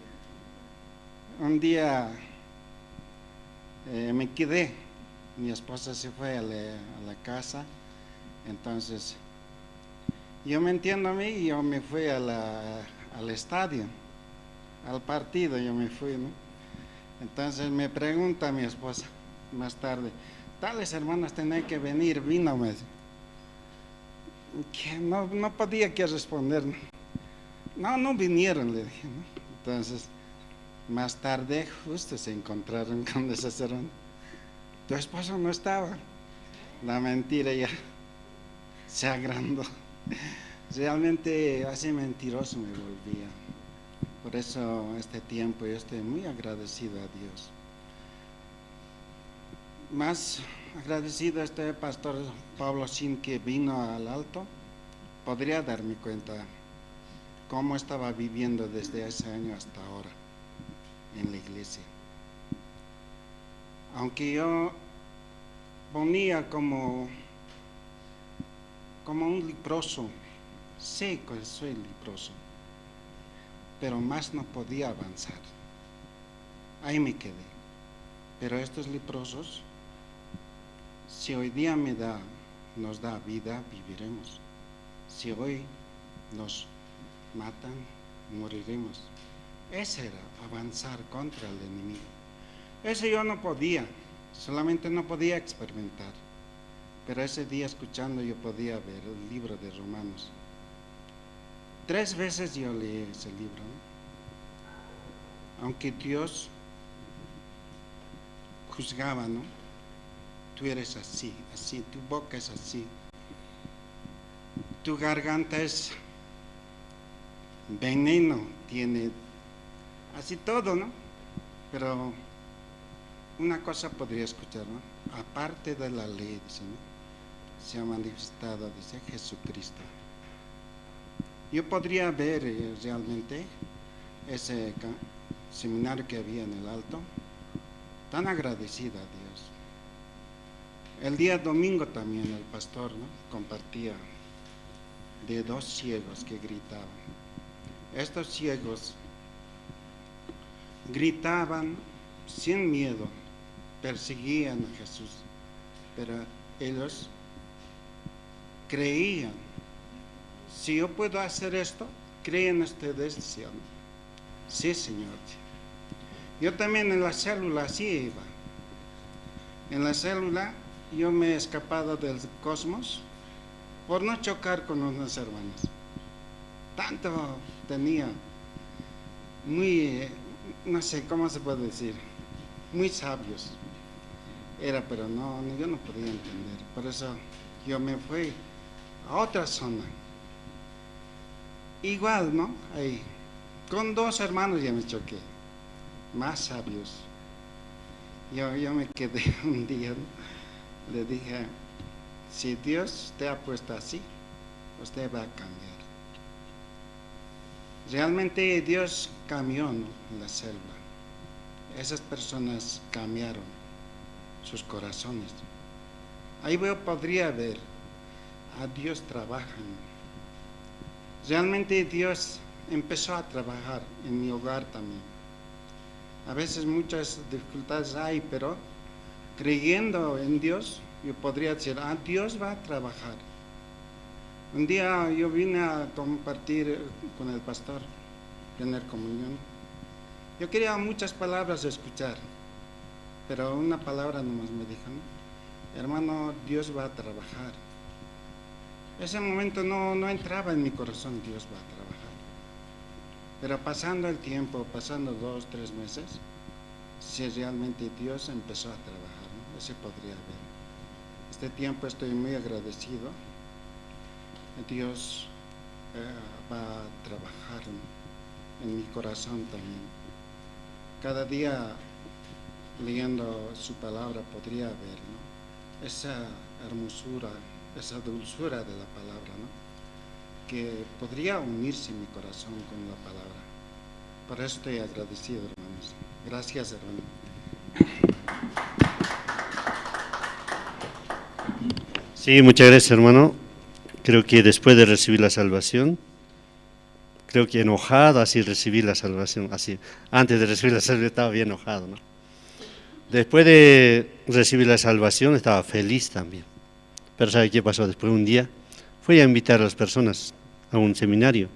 Un día me quedé. Mi esposa se fue a la casa. Entonces, yo me entiendo a mí y yo me fui al estadio, al partido yo me fui, ¿no? Entonces me pregunta mi esposa más tarde, tales hermanas tenían que venir, vino, me dice. Que no podía que responder, ¿no? No vinieron, le dije, ¿no? Entonces, más tarde justo se encontraron con esas hermanas. Tu esposo no estaba. La mentira ya se agrandó. Realmente así mentiroso me volvía. Por eso este tiempo yo estoy muy agradecido a Dios. Más agradecido a este pastor Pablo Sin que vino al alto. Podría darme cuenta cómo estaba viviendo desde ese año hasta ahora en la iglesia. Aunque yo ponía como un leproso, sé que soy leproso, pero más no podía avanzar. Ahí me quedé. Pero estos leprosos, si hoy día nos da vida, viviremos. Si hoy nos matan, moriremos. Ese era avanzar contra el enemigo. Ese yo no podía, solamente no podía experimentar. Pero ese día escuchando yo podía ver el libro de Romanos. 3 veces yo leí ese libro, ¿no? Aunque Dios juzgaba, ¿no? Tú eres así, así, tu boca es así, tu garganta es veneno, tiene así todo, ¿no? Pero una cosa podría escuchar, ¿no? Aparte de la ley, dice, ¿no? Se ha manifestado, dice, Jesucristo. Yo podría ver realmente ese seminario que había en el alto, tan agradecida a Dios. El día domingo también el pastor, ¿no?, compartía de 2 ciegos que gritaban. Estos ciegos gritaban sin miedo, perseguían a Jesús, pero ellos creían. Si yo puedo hacer esto, creen ustedes, decían. Sí, Señor. Yo también en la célula así iba. En la célula yo me he escapado del cosmos por no chocar con unas hermanas. Tanto tenía, muy, no sé cómo se puede decir, muy sabios. Era, pero no, yo no podía entender. Por eso yo me fui a otra zona. Igual, ¿no? Ahí, con 2 hermanos ya me choqué, más sabios. Yo me quedé un día, ¿no? Le dije, si Dios te ha puesto así, usted va a cambiar. Realmente Dios cambió, ¿no?, la selva. Esas personas cambiaron sus corazones. Ahí yo podría ver a Dios trabajando. Realmente Dios empezó a trabajar en mi hogar también. A veces muchas dificultades hay, pero creyendo en Dios, yo podría decir, Dios va a trabajar. Un día yo vine a compartir con el pastor, tener comunión. Yo quería muchas palabras escuchar, pero una palabra nomás me dijo, ¿no? Hermano, Dios va a trabajar. Ese momento no entraba en mi corazón, Dios va a trabajar. Pero pasando el tiempo, pasando 2, 3 meses, si realmente Dios empezó a trabajar, ¿no? Ese podría haber. Este tiempo estoy muy agradecido. Dios va a trabajar en mi corazón también. Cada día leyendo su palabra podría ver, ¿no?, esa hermosura, esa dulzura de la palabra, ¿no?, que podría unirse mi corazón con la palabra. Por eso estoy agradecido, hermanos. Gracias, hermano. Sí. Sí, muchas gracias, hermano. Creo que después de recibir la salvación, creo que enojado así recibí la salvación, así. Antes de recibir la salvación estaba bien enojado, ¿no? Después de recibir la salvación estaba feliz también. Pero ¿sabe qué pasó? Después de un día fui a invitar a las personas a un seminario.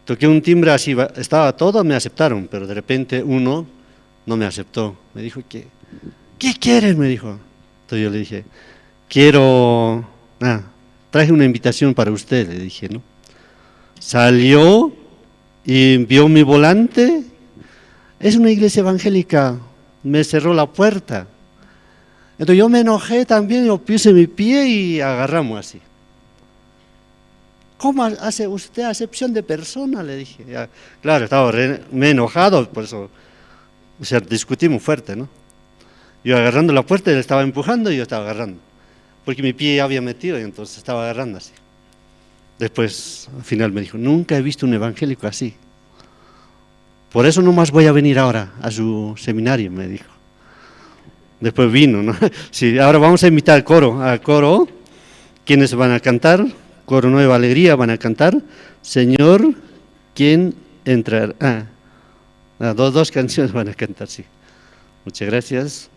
Toqué un timbre así, estaba todo, me aceptaron, pero de repente uno no me aceptó. Me dijo que, ¿qué quieres? Me dijo. Entonces yo le dije, quiero, traje una invitación para usted, le dije, ¿no? Salió y vio mi volante. Es una iglesia evangélica. Me cerró la puerta. Entonces yo me enojé también, yo puse mi pie y agarramos así. ¿Cómo hace usted acepción de persona? Le dije. Ya, claro, estaba me enojado, por eso, o sea, discutimos fuerte, ¿no? Yo agarrando la puerta, él estaba empujando y yo estaba agarrando, porque mi pie ya había metido y entonces estaba agarrando así. Después, al final me dijo, nunca he visto un evangélico así. Por eso nomás voy a venir ahora a su seminario, me dijo. Después vino, ¿no? Sí, ahora vamos a invitar al coro, ¿quiénes van a cantar? Coro Nueva Alegría van a cantar. Señor, ¿quién entrará? Dos canciones van a cantar, sí. Muchas gracias.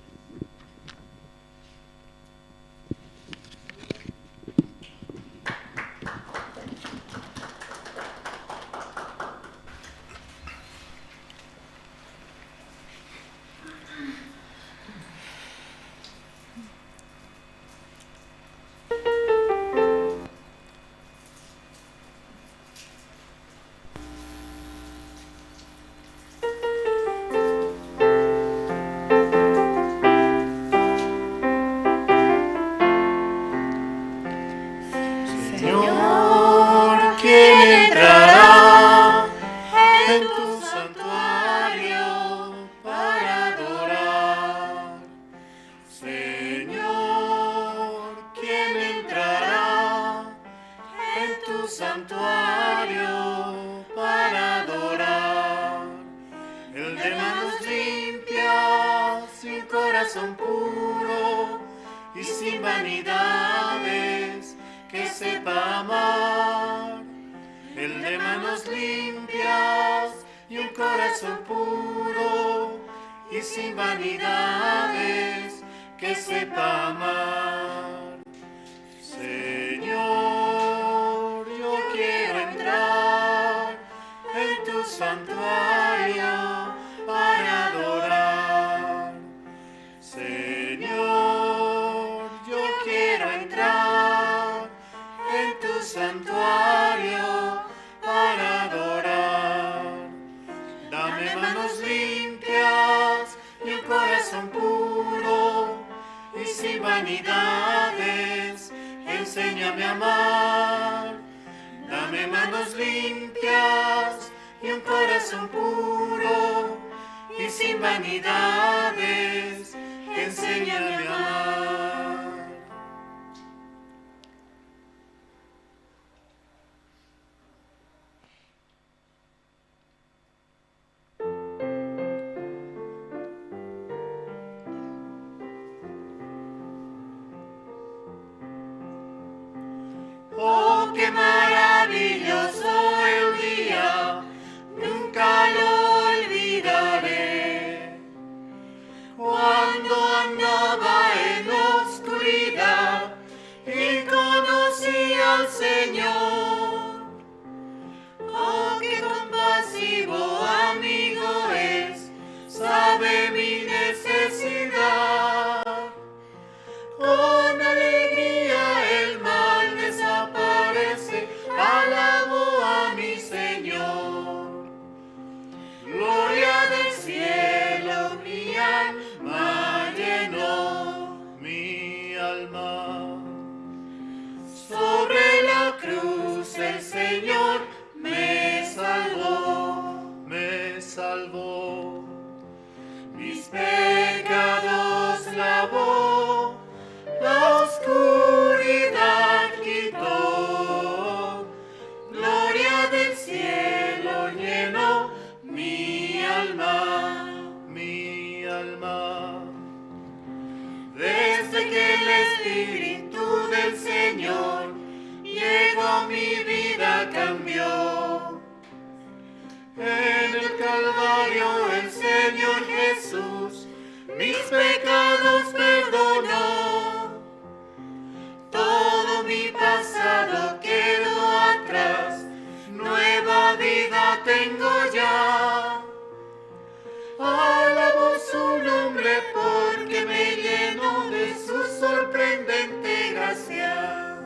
Mis pecados perdonó. Todo mi pasado quedó atrás, nueva vida tengo ya. Alabo su nombre porque me llenó de su sorprendente gracia.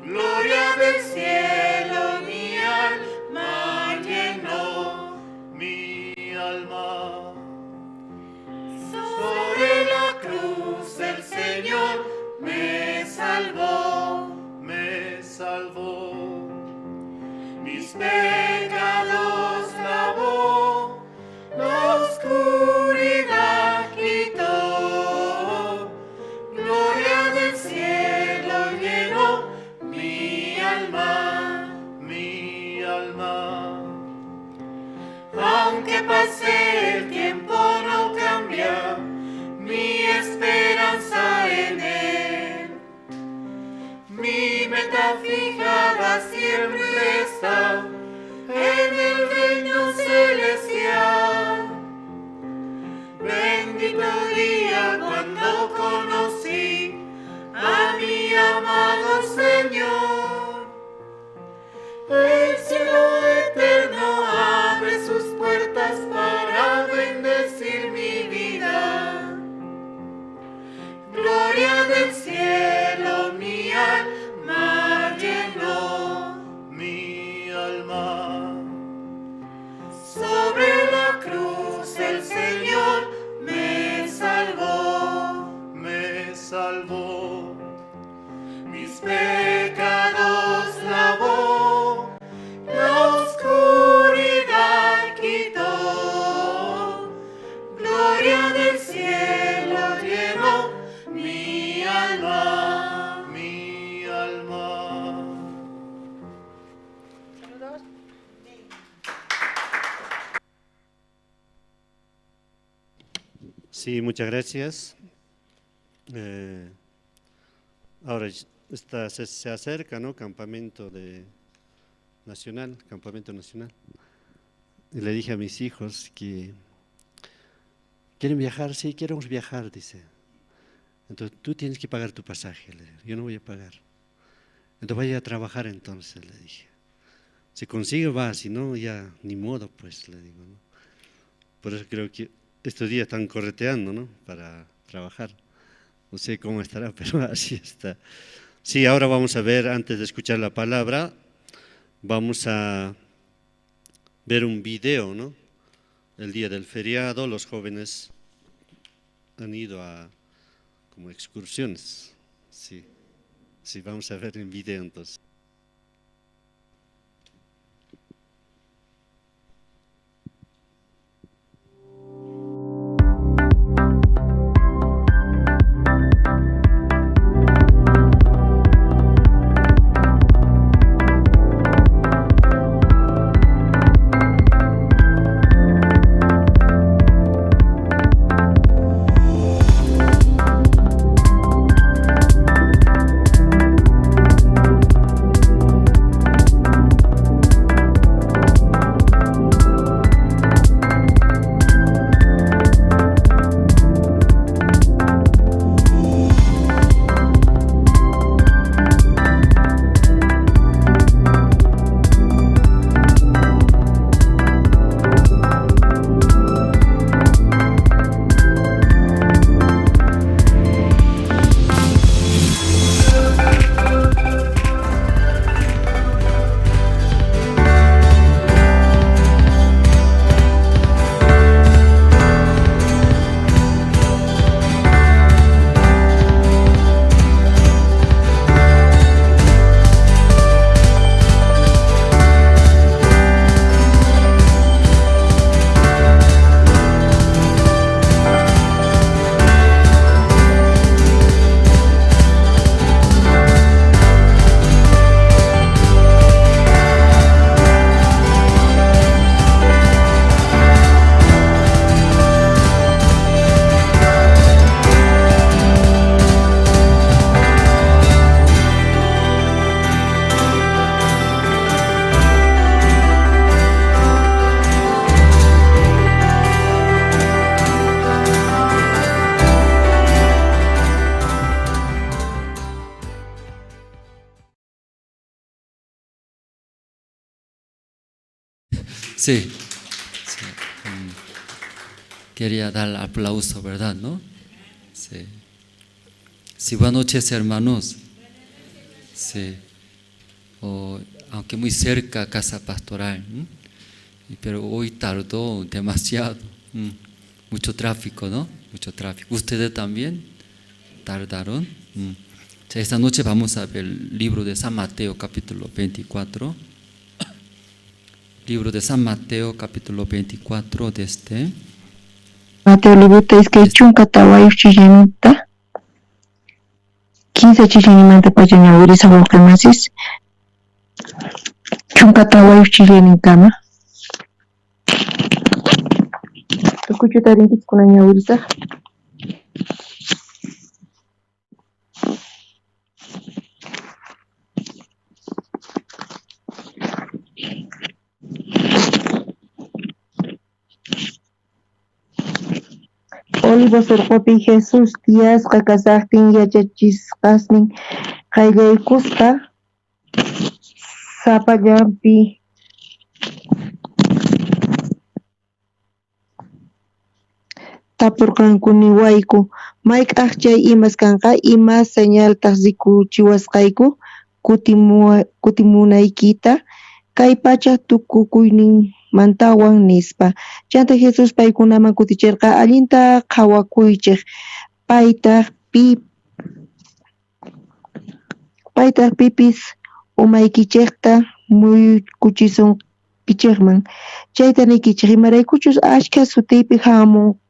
Gloria del cielo mi alma llenó, mi alma. Sobre la cruz el Señor me salvó, me salvó. Mis pecados lavó, la oscuridad quitó. Gloria del cielo llenó mi alma, mi alma. Aunque pase el tiempo no cambia mi esperanza en él. Mi meta fijada siempre está en el reino celestial. Bendito día cuando conocí a mi amado Señor. El cielo eterno abre sus puertas para bendecir mi vida. Gloria del cielo mi alma llenó, mi alma. Sobre la cruz el Señor me salvó, me salvó. Mis pecados lavó, la oscuridad quitó. Gloria del cielo llenó mi alma, mi alma. Saludos. Sí, muchas gracias. Ahora se acerca, ¿no? Campamento de nacional, campamento nacional. Y le dije a mis hijos que ¿quieren viajar? Sí, queremos viajar, dice. Entonces tú tienes que pagar tu pasaje, le digo. Yo no voy a pagar. Entonces vaya a trabajar entonces, le dije. Si consigue va, si no, ya ni modo, pues, le digo, ¿no? Por eso creo que estos días están correteando, ¿no? Para trabajar. No sé cómo estará, pero así está. Sí, ahora vamos a ver, antes de escuchar la palabra, vamos a ver un video, ¿no? El día del feriado, los jóvenes han ido a como excursiones. Sí, sí, vamos a ver en video entonces. Sí. Sí. Quería dar aplauso, ¿verdad? ¿No? Sí. Sí, buenas noches, hermanos. Sí. O, aunque muy cerca casa pastoral, ¿m? Pero hoy tardó demasiado. Mucho tráfico, ¿no? Mucho tráfico. ¿Ustedes también tardaron? Esta noche vamos a ver el libro de San Mateo, capítulo 24. Libro de San Mateo, capítulo 24, desde Mateo librota iskay chunka tawayuq chillamanta, 15 chillanimanta pacha ñawirisa wawqimasis, chunka tawayuq chillaninkama. Tukuychu tarinkichik kunan ñawirisaq. Olivos urqupi Jesús tiyasqa kasaqtin yachachisqasnin qayllaykuspa sapallampi tapurqanku niwayku, mayk'aj chay imas kanqa, ima señaltaj rikuchiwasqayku kutimunaykita kay pacha tukukuyninmantawan nispa. Chanta Jesús paykunaman kuticherqa, allinta qhawakuychej, paytaj pipis umaykichejta muyuykuchisunkichejman. Chayta niykichej, imaraykuchus ashkha sutiypi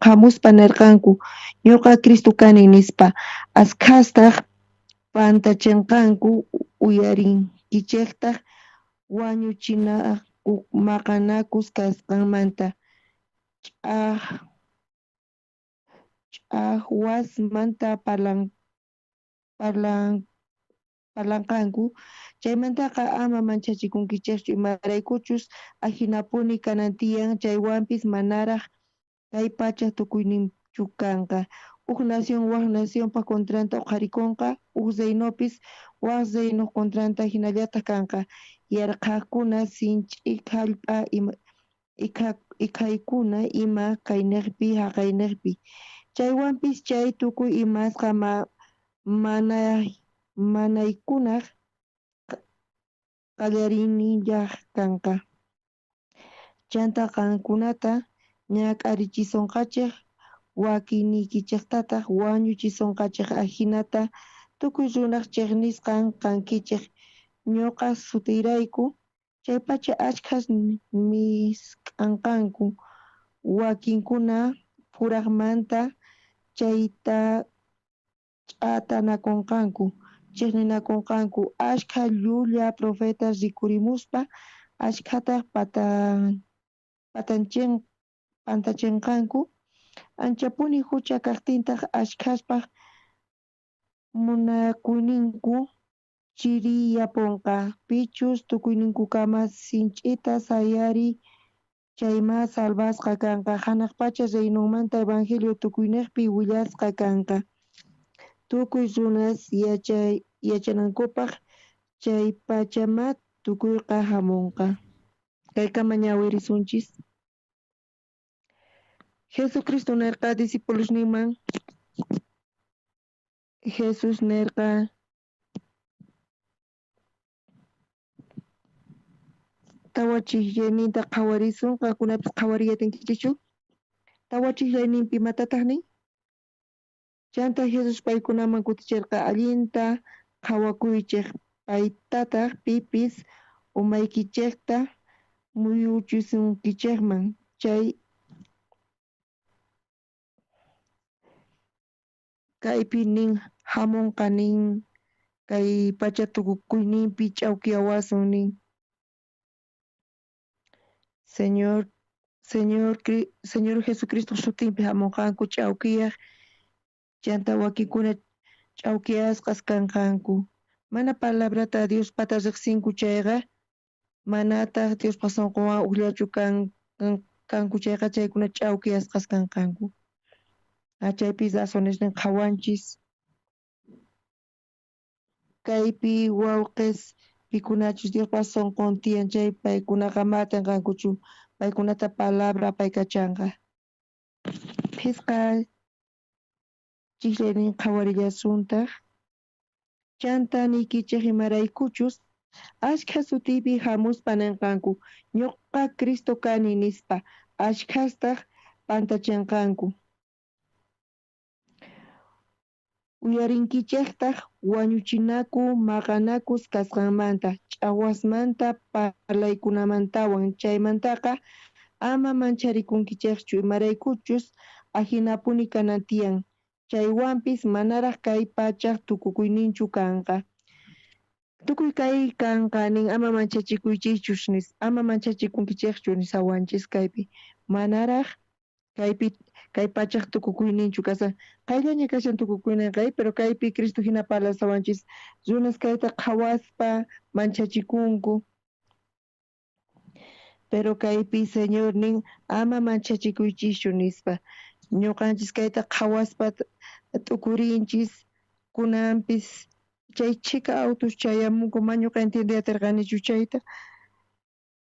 hamuspa nerqanku, ñuqa Cristo kani nispa, askhastaj pantachenqanku, uyarinkichejtaj wañuchinaku maqanakus kasqanmanta, ch'ajwasmanta parlanqanku. Chaymantaqa ama manchachikunkichejchu, imaraykuchus ajinapuni kanan tiyan, chaywanpis manaraj kay pacha tukuyninchu kanqa. Uj nación waj nacionpa contranta uqharikonqa, uj reinopis waj reinoj contranta jinallataj kanqa. Yarqhajkuna, sinch'i jallp'a ikhaykuna ima kaynejpi jaqaynejpi. Chaywanpis chay tukuy imasqa manaykunaj qallariyninllaj kanqa. Chanta qankunata ñak'arichisonqachej, wakinniykichejtataj wañuchisonqachej, ajinata tukuy runaj chejnisqan kankichej ñuqa sutiyrayku. Chaypacha ashkhas misk'anqanku, wakinkuna purajmanta chayta ch'atanakonqanku, chejninakonqanku. Ashkha llulla profetas rikurimuspa ashkhataj pantachenqanku. Anchapuni hucha kajtintaj ashkhaspaj munakuyninku chiriyaponqa. Pichus tukuyninkukama sinch'ita sayari chaymá salvasqa kanqa. Janaj pacha reinonmanta evangelio tukuynejpi willasqa kanqa, tukuy runas yachanankupaj. Chay pachamá tukuyqa jamonqa. Kaykama ñawirisunchis. Jesucristo nerqa discipulosninman, Jesús nerqa tawa chijllayninta qhawarisun, qankunapis qhawariyatinkichikchu. Tawa chijllayninpi imatataj nin? Chanta Jesús paykunaman kuticherqa, allinta qhawakuychej, paytataj pipis umaykichejta muyuchisunkichejman. Chay kaypi nin jamonqa nin, kay pacha tukukuyninpi ch'awkiyawasun nin. Señor Jesucristo sutinpi jamonqanku ch'awkiyaj, chanta wakinkuna ch'awkiyasqas kanqanku. Mana palabrata Diospata riqsinku chayqa, manataj Diospaj sonqonwan ujllachu kanku chayqa, chaykuna ch'awkiyasqas kanqanku. Chaypi razonesnin qhawanchis. Kaypi wawqes Pikunachus Diospa sonqon tiyan chay paykunaqa ma atinqankuchu, paykunata palabra apaykachanqa. Phisqa chijllaynin qhawarillasuntaj. Chanta niykichej imaraykuchus ashkha sutiypi jamuspa nenqanku, ñoqa Cristo kani nispa, ashkhastaj pantachenqanku. Uyarinkichejtaj wañuchinaku maqanakus kasqanmanta, ch'ajwasmanta parlaykunamantawan. Chaymantaqa ama mancharikunkichejchu, imaraykuchus ajinapuni kanan tiyan. Chaywampis manaraj kay pachaj tukukuyninchu kanqa. Tukuy kay kanqa nin ama manchachikuychejchu nis, ama manchachikunkichejchu nisawanchis kaypi. Manaraj kaypi kay pachaj tukukuyninchu kashan. Qayllaña kashan tukukuynenqa, pero kaypi Cristo jina parlasawanchis. Runas kayta qhawaspa manchachikunku. Pero kaypi Señor nin ama manchachikuychischu nispa. Ñuqanchis kayta qhawaspa t'ukurinchis, kunanpis chay chhika autos chayamunku, ma ñuqa entiendey aterqanichu chayta.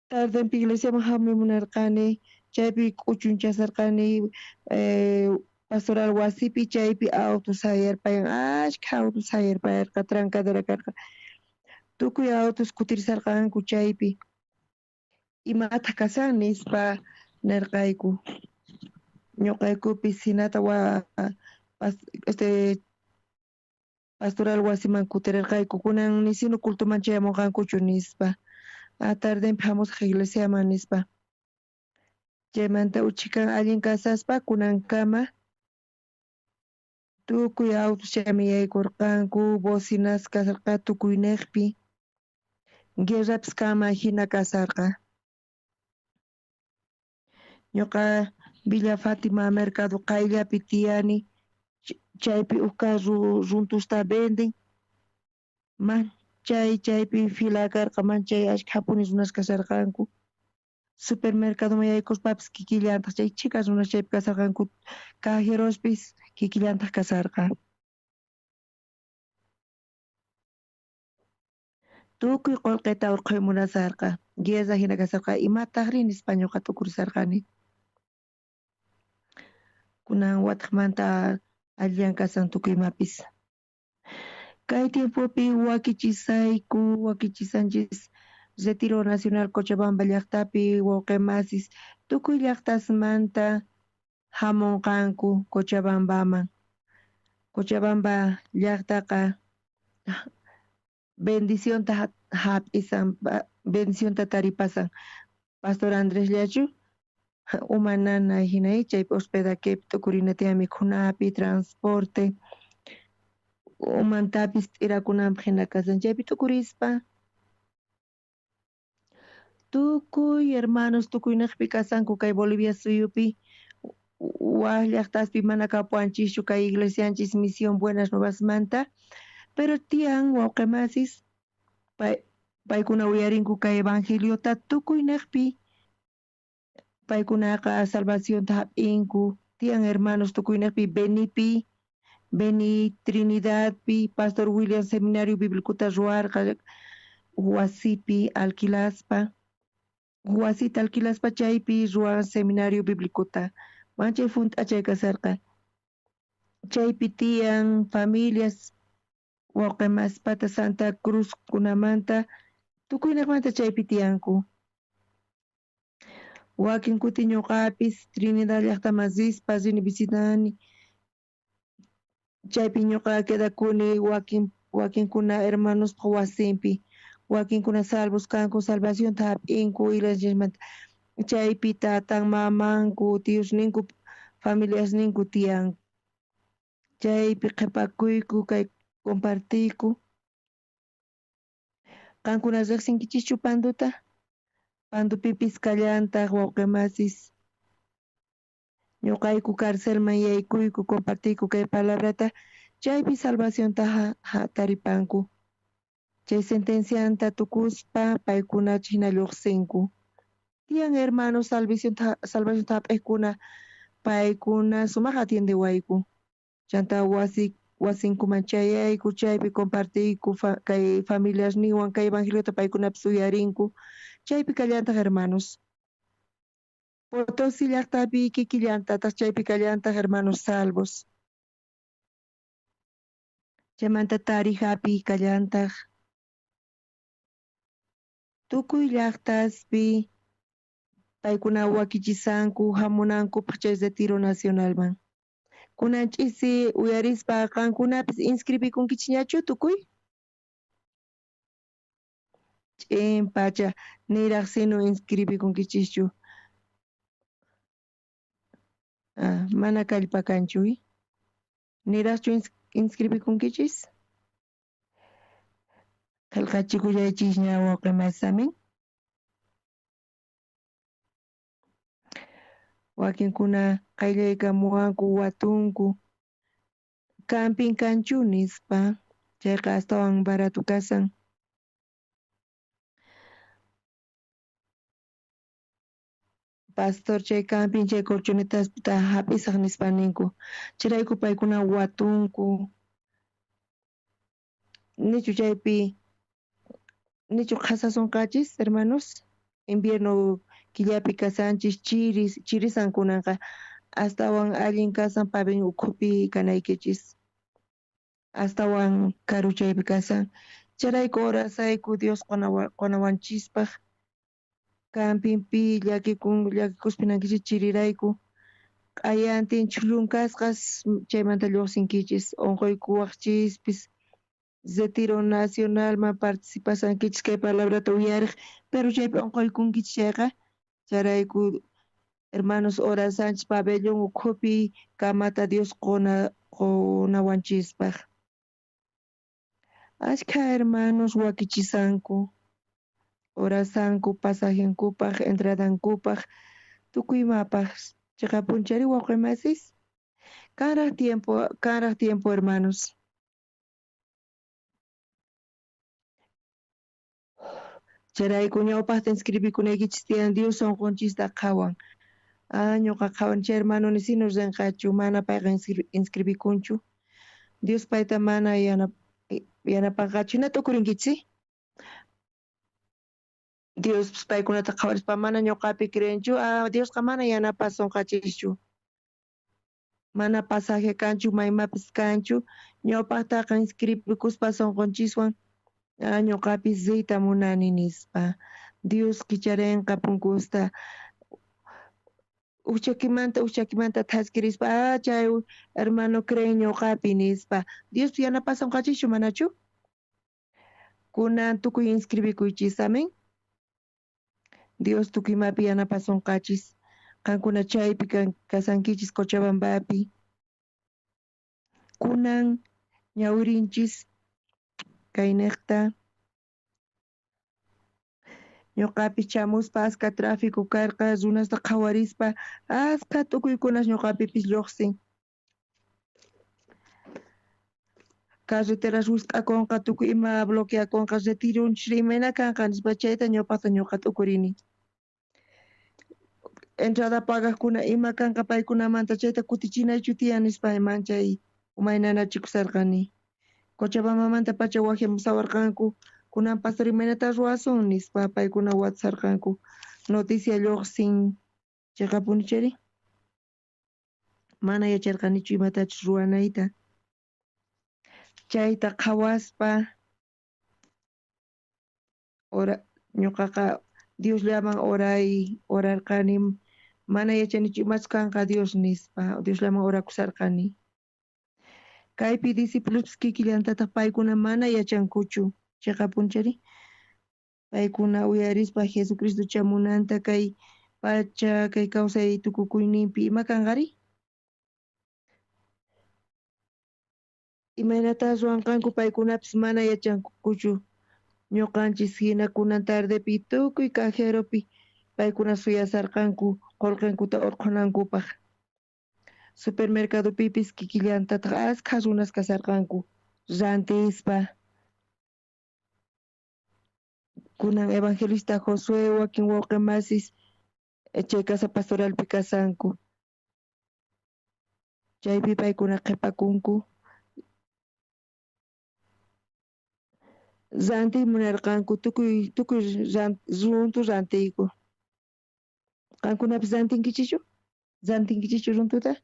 Tardenpi iglesiaman jamuy munarqani, chaypi k'uchunchasarqani pastoral wasipi, chaypi autos sayarpayan, ashkha autos sayarpayarqa, trancadera karqa. Tukuy autos kutirisarqanku chaypi. Imataq kasan nispa nerqayku. Ñuqaykupis hinata pastoral wasiman kutirerqayku, kunan nisinu cultoman chayamunqankuchu nispa. Tardenpi hamusaq iglesiaman nispa. Chaymanta uchhikan allin kasaspa kunankama tukuy autos chayman yaykurqanku, bocinas kasarqa tukuyneqpi, guerrapis kanman hina kasarqa. Ñuqa Villa Fátima mercado qayllapi tiyani, chaypi uj carro runtusta venden, manchay chaypi fila karqa, manchay ashkhapuni runas kasarqanku. Supermercadoman yaykuspapis kikillantaq chay chhika runas chaypi kasarqanku, cajerospis kikillantaq kasarqa. Tukuy qullqita urqhuy munasarqa, guerra hina kasarqa, imataqri nispa ñuqa t'ukurisarqani. Kunan wataqmanta allillan kasan tukuy imapis. Kay tiempopi wakichisayku, wakichisanchis Retiro Nacional Cochabamba llaqtapi wawqi masis tukuy llaqtasmanta hamunqanku Cochabambaman. Cochabamba llaqtaqa bendicionta hap'isan, bendicionta taripasan. Pastor Andrés llachu uma nanay hina chaypi hospedaquepi t'ukurina tiyan mikhunapi, transporte, umantapis t'irakunanpaq hina kasan chaypi t'ukurispa. Tukuy hermanos tukuyneqpi kasanku kay Bolivia suyupi, waj llaqtaspi mana kapuwanchischu kay iglesianchis Misión Buenas Nuevasmanta, pero tiyan wawqi masis paykuna uyarinku kay evangeliota tukuyneqpi, paykunaqa salvacionta hap'inku, tiyan hermanos tukuyneqpi Benipi, Beni Trinidadpi, Pastor William Seminario Bíblico ruwarqa wasipi alquilaspa, wasita alquilaspa chaypi ruwan Seminario Bíblicota, manchay junt'achay kasarqa. Chaypi tiyan familias wawqi maspata Santa Cruz kunamanta tukuynejmanta chaypi tiyanku. Wakin kuti ñuqapis Trinidad llaqtaman rispa rini visitani, chaypi ñuqa quedakuni wakinkuna hermanospaq wasinpi, wakinkuna salvos kanku, salvacionta hap'inku iglesiamanta, chaypi tatan, mamanku, tiosninku, familiasninku tiyan. Chaypi qhipakuyku, kay compartiyku. Qankuna riqsinkichischu Panduta? Pandupipis kallantaq wawqi masis. Ñuqayku carcelman yaykuyku, compartiyku kay palabrata, chaypi salvacionta taripanku. Chay sentencianta tukuspa paykuna hina lluqsinku. Tiyan hermanos salvacionta hap'iqkuna, paykuna sumaq atiendewayku. Chanta Wasinkuman chayayku, chaypi compartiyku kay familiasninwan kay evangeliota paykunapis uyarinku. Chaypi kallantaj hermanos. Potosí llaqtapi kikillantataq chaypi kallantaj hermanos salvos. Chaymanta Tarijapi kallantaj. Tukuy llaqtaspi paykuna wakichisanku hamunankupaq chay retiro nacionalman. Kunan ch'isi uyarispa qankunapis inscribikunkichikñachu tukuy? Ch'in pacha niraq sino inscribikunkichikchu. Ah, mana kallpa kanchu. Niraqchu inscribikunkichis? Qillqachikullaychisña wawqi masamin. Wakinkuna qayllaykamuwanku watunku. Camping kanchu nispa, chayqa astawan barato kasan. Pastor chay camping chay colchonetaspita hap'isaq nispa ninku. Chayrayku paykuna watunku. Nichu chaypi nichu qhasasunqachis hermanos? Invierno killapi kasanchis chiris chirisankunanqa astawan allin kasan pabin ukhupi kanaykichis. Astawan karu chaypi kasan. Chayrayku orasayku Dios qonawanchispaq campingpi llakikuspa nankichis chirirayku. Q'ayantin chhullunkasqas chaymanta lluqsinkichis unquykuwaqchispis. Retiro nacionalman participasankichis kay palabrata uyariq, pero chaypi unquykunkichis chayqa chayrayku hermanos orasanchis pabellón ukhupi kamata Dios qonawanchispaq. Ashkha hermanos wakichisanku, orasanku pasajenkupaq, entradankupaq, tukuy imapaq. Chiqapunchari wawqi masis? Kanraq tiempo hermanos. Chayrayku ñawpaqta inscribikunaykichis tiyan Dios sunqunchista qhawan. Ah, ñuqa qhawan chay hermano nisino rinqachu, mana payqa inscribikunchu. Dios payta mana yanapanqachu. Hina tukurinkichis? Dios paykunata qhawarispa mana ñuqapi creenchu. Ah, Diosqa mana yanapasunqachischu. Mana pasaje kanchu, maymapis kanchu. Ñawpaqtaqa inscribikuspa sunqunchiswan ah, ñuqapis riyta munani nispa. Dios kicharinqa punkusta. Uchakimanta thaskirispa, ah, chay hermano creen ñuqapi nispa. Dios yanapasunqachischu manachu? Kunan tukuy inscribikuychis, amén. Dios tukuy imapi yanapasunqachis. Qankuna chaypi kasankichis Cochabambapi. Kunan ñawirinchis kayniqta. Ñuqapi chamuspa aska tráfico karqa, runasta qhawarispa aska tukuykunas ñuqapipis lluqsin. Carreteras wisq'akunqa, tukuy ima bloqueakunqa, retirunchis imayna kanqa nispa chayta ñawpaqta ñuqa t'ukurini. Entrada pagaqkuna ima kanqa paykunamanta chayta kutichinaychu tiyan nispa manchay umaynanachikusarqani. Cochabambamanta pacha wajyamusawarqanku, kunan pastor imaynata ruwasun nispa paykuna watasarqanku. Noticia lluqsin chiqapuni chayri. Mana yacharqanichu imatachus ruwanayta. Chayta qhawaspa ñuqaqa Diosllaman orarqani, mana yachanichu imachus kanqa Dios nispa, Diosllaman orakusarqani. Kaypi discípulos kikillantataq paykuna mana yachankuchu, chiqapunchari. Paykuna uyarispa Jesucristo chamunanta kay pacha kay kawsay tukukuyninpi ima kanqari? Imaynata ruwanqanku paykunapis mana yachankuchu. Ñuqanchis hina kunan tardepi tukuy cajeropi paykuna suyasarqanku qullqinkuta urqhunankupaq. Supermercadopipis kikillantataq askha runas kasarqanku rantispa. Kunan evangelista Josué wakin wawqi masis chay casa pastoralpi kasanku. Chaypi paykuna qhipakunku. Rantiy munarqanku tukuy tukuy runtu rantiyku. Qankunapis rantinkichikchu? Rantinkichikchu runtuta?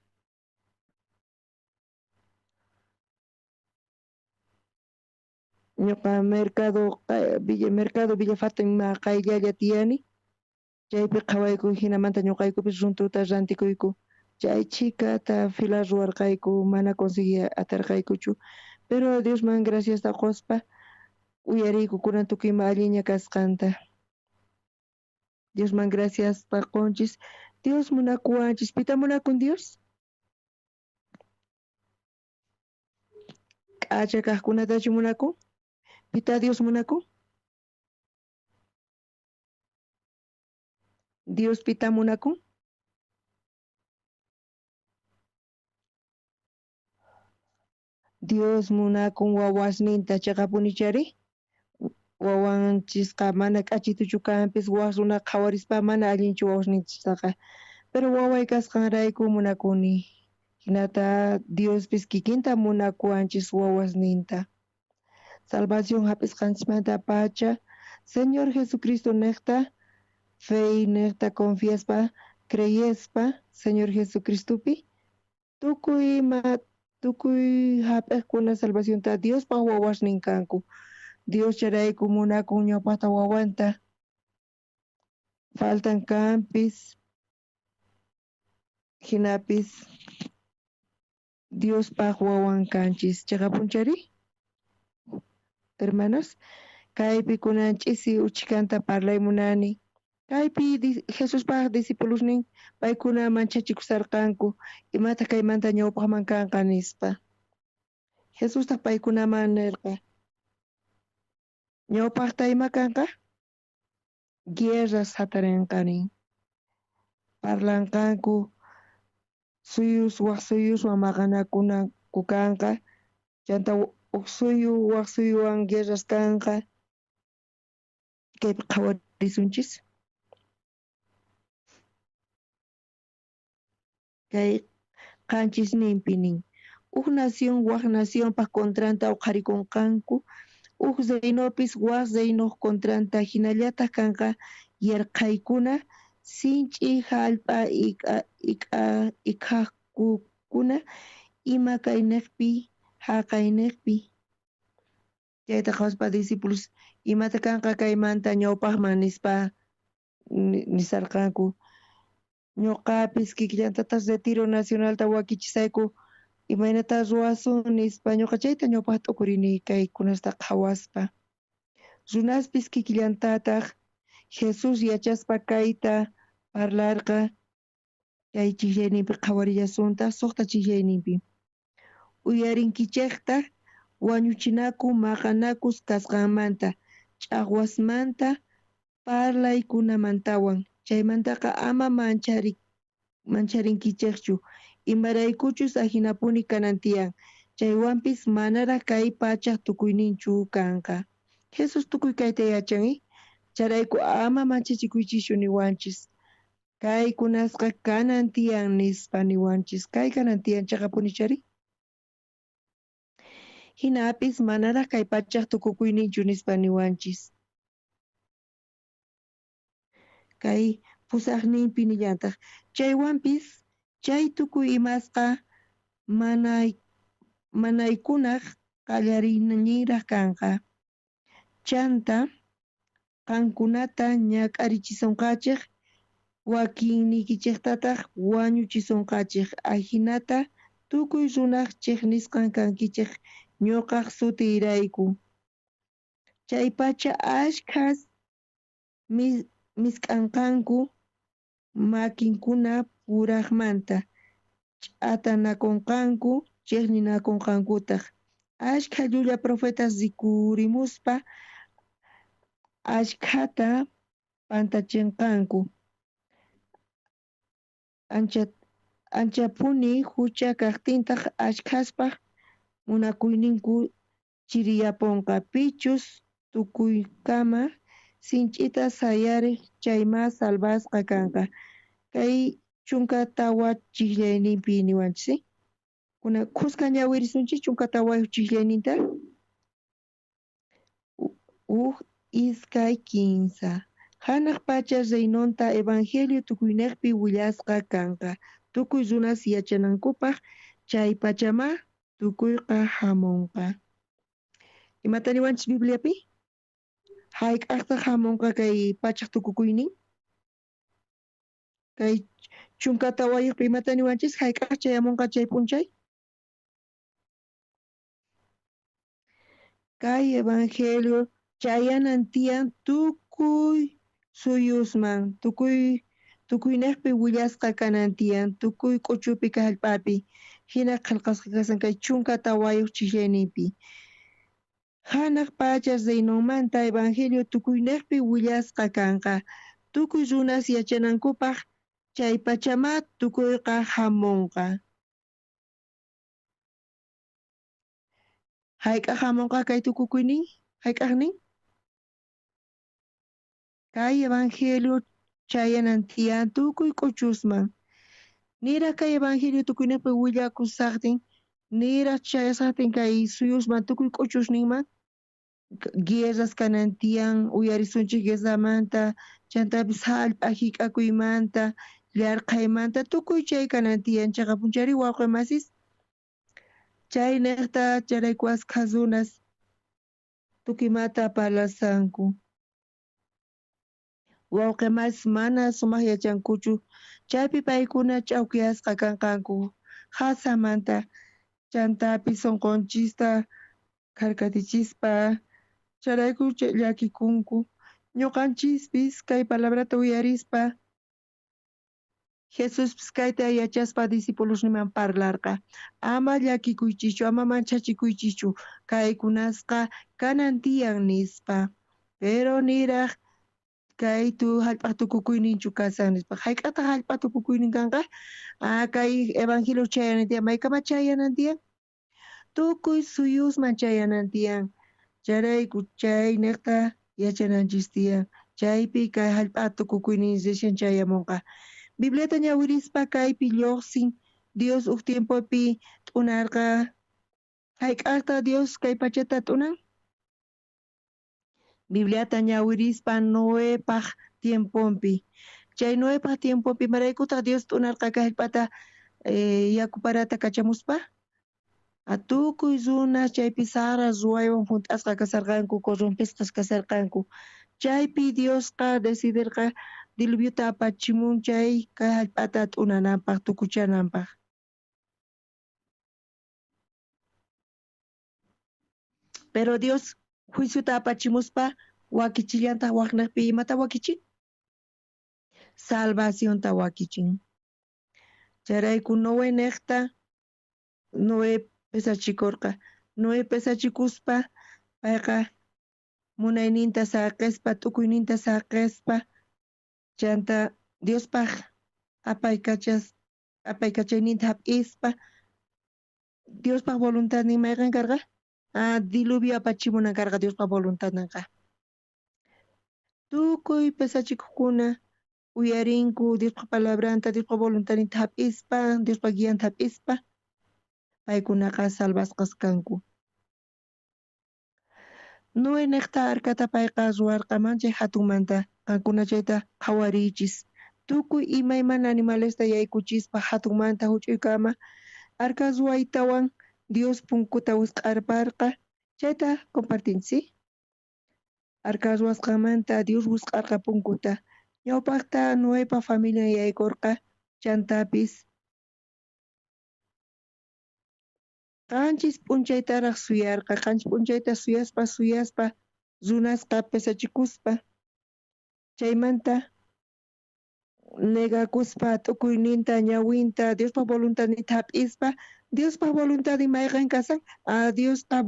Ñuqa mercado Villa mercado Villa Fátima qayllalla tiyani. Chaypi qhawayku hinamanta ñuqaykupis runtuta rantikuyku. Chay chhikata fila ruwarqayku mana conseguir atarqaykuchu. Pero Diosman graciasta quspa uyariyku kunan tukuy ima allinña kasqanta. Diosman graciasta qunchis. Dios munakuwanchis. Pita munakun Dios? K'acha kaqkunatachu munakun? Pita Dios munakun? Dios pita munakun? Dios munakun wawasninta chiqapunichari? Wawanchisqa mana k'achituchu kanpis, waj runa qhawarispa mana allinchu wawasninchistaqa. Pero waway kasqanrayku munakuni. Hinata Diospis kikinta munakuwanchis wawasninta. Salvación hap'isqanchismanta pacha, Señor Jesucristo niqta, fe niqta confiaspa, creyespa, Señor Jesucristopi, tukuy ima tukuy hap'iqkuna salvacionta Diospaj wawasnin kanku. Dios chayrayku munakun ñawpaqta wawanta. Faltan kanpis, hinapis Diospaj wawan kanchis. Chiqapunchari? Hermanos, kaypi kunan ch'isi uchikanta parlay munani. Kaypi Jesuspaj discipulosnin paykuna manchachikusarqanku imataq kaymanta ñawpaqman kanqa nispa. Jesustaq paykunaman nirqa, ñawpaqta ima kanqa? Guerras hatarinqa nin. Parlanqanku suyus waj suyuswan maqanakunanku kanqa, chanta uj suyu waj suyuwan guerras kanqa. Kaypi qhawarisunchis. Kay qanchisninpi nin, uj nación waj nacionpaj contranta uqharikunqanku, uj reinopis waj reinoj contranta, hinallataq kanqa yarqhaykuna, sinch'i hallp'a ikhakukuna ima kayniqpi haqayniqpi. Chayta qhawaspa discípulos imata kanqa kaymanta ñawpaqman nispa nisarqanku. Ñuqapis kikillantataq retiro nacionalta wakichisayku imaynata ruwasun nispa ñuqa chayta ñawpaq t'ukurini kaykunasta qhawaspa. Runaspis kikillantataq Jesús yachaspa kayta parlarqa kay chijllayninpi qhawarillasuntaq suqta chijllayninpi. Uyarinkichejtaq wañuchinaku maqanakus kasqanmanta, ch'aqwasmanta, parlaykunamantawan. Chaymantaqa ama mancharinkichejchu, imaraykuchus ajinapuni kanan tiyan. Chaywanpis manaraj kay pachaj tukuyninchu kanqa. Jesús tukuy kayta yachan, Chayrayku ama manchachikuychischu niwanchis. Kaykunasqa kanan tiyan nispa niwanchis. Kay kanan tiyan chaqapunichari? Hinapis manaraj kay pachaj tukukuyninchu nispa niwanchis. Kay pusaqninpi nillantaq. Chaywanpis chay tukuy imasqa manaykunaj qallariyninraj kanqa. Chanta qankunata ñak'arichisonqachej, wakinniykichejtataj wañuchisonqachej. Ajinata tukuy runaj chejnisqan kankichej ñuqaj sutiyrayku. Chaypacha ashkhas misk'anqanku makinkuna purajmanta, ch'atanakonqanku, chejninakonqankutaj. Ashkha llulla profetas rikurimuspa ashkhata pantachinqanku. Anchapuni hucha kajtintaq ashkhaspaj munakuyninku chiriyaponqa. Pichus tukuykama sinch'ita sayarej chaymá salvasqa kanqa. Kay 14 chijllayninpi niwanchis. Kuna khuska ñawirisunchis 14 chijllayninta. Uj, iskay, kinsa. Hanaq pacha reinonta evangelio tukuynejpi willasqa kanqa. Tukuy runas yachanankupaj chay pachama tukuyqa hamunqa. Imata niwanchis Bibliapi? Hayk'aqtaq hamunqa kay pachaj tukukuynin? Kay 14 pi imata niwanchis hayk'aq chayamunqa chay p'unchay? Kay evangelio chayanan tiyan tukuy suyusman, tukuynejpi willasqa kanan tiyan, tukuy k'uchupi kay hallp'api. Hina qhelqasqa kasan kay 14 chiqllayninpi. Hanaq pacha reinonmanta evangelio tukuynejpi willasqa kanqa. Tukuy runas yachanankupaj chay pachama tukuyqa hamunqa. Hayk'aq hamunqa kay tukukuynin? Hayk'aqnin? Kay evangelio chayanan tiyan tukuy k'uchusman. Niraj kay evangelio tukuynejpi willakusaqtin, niraj chayasaqtin kay suyusman tukuy k'uchusninman, guerras kanan tiyan, uyarisunchik guerramanta, chantapis hallp'a hik'akuymanta, llarqhaymanta, tukuy chay kanan tiyan. Chaqapunchari wawqi masis, chay nejta chayrayku askha runas tukuymata parlasanku. Wawqi masis mana sumaq yachankuchu, chaypi paykuna ch'awkiyasqa kanqanku qasamanta, chantapis sunqunchista kharkatichispa chayrayku llakikunku. Ñuqanchispis kay palabrata uyarispa Jesuspis kayta yachaspa discipulosninman parlarqa. Ama llakikuychischu, ama manchachikuychischu, kaykunasqa kanan tiyan nispa. Pero niraj kay hallp'aj tukukuyninchu kasan nispa. Hayk'ataq hallp'aj tukukuynin kanqa? Kay evangelio chayanan tiyan. Maykama chayanan tiyan? Tukuy suyusman chayanan tiyan. Chayrayku chaynejta yachananchis tiyan. Chaypi kay hallp'aj tukukuynin recién chayamunqa. Bibliata ñawirispa kaypi lluqsin Dios uj tiempopi t'unarqa. Hayk'aqta Dios kay pachata t'unan? Bibliata ñawirispa Noepaj tiemponpi. Chay Noepaj tiemponpi imaraykutaq Dios t'unarqa kay hallp'ata yaku parata kachamuspa? Tukuy runas chaypi sara ruwaywan junt'asqa kasarqanku, corrompisqas kasarqanku. Chaypi Diosqa decidirqa diluviota apachimun chay kay hallp'ata t'unananpaj, tukuchananpaj. Pero Dios juiciota apachimuspa wakichillantaq waqnaqpi imata wakichin? Salvacionta wakichin. Chayrayku Noé nejta Noé pesachikorqa. Noé pesachikuspa payqa munayninta saqespa, tukuyninta saqespa, chanta Diospaj apaykachayninta hap'ispa, Diospaj voluntadnin mayqan karqa? Diluvio apachimunan karqa Diospaj voluntadninqa. Tukuy pesachikuqkuna uyarinku Diospaj palabranta, Diospaj voluntadninta hap'ispa, Diospaj guianta hap'ispa, paykunaqa salvasqas kanku. Noé nejta arcata payqa ruwarqa manchay hatunmanta, qankuna chayta qhawariychis. Tukuy imaymana animalesta yaykuchispa hatunmanta huch'uykama arca ruwaytawan Dios punkuta wisq'arparqa. Chayta compartinchis. Arca ruwasqanmanta Dios wisq'arqa punkuta. Ñawpaqta Noepa familian yaykurqa, chantapis 7 p'unchaytaraq suyarqa, 7 p'unchayta suyaspa suyaspa runasqa pesachikuspa, chaymanta negakuspa tukuyninta ñawinta Diospaj voluntadninta hap'ispa, Diospaj voluntadnin mayqan kasan? Diosqa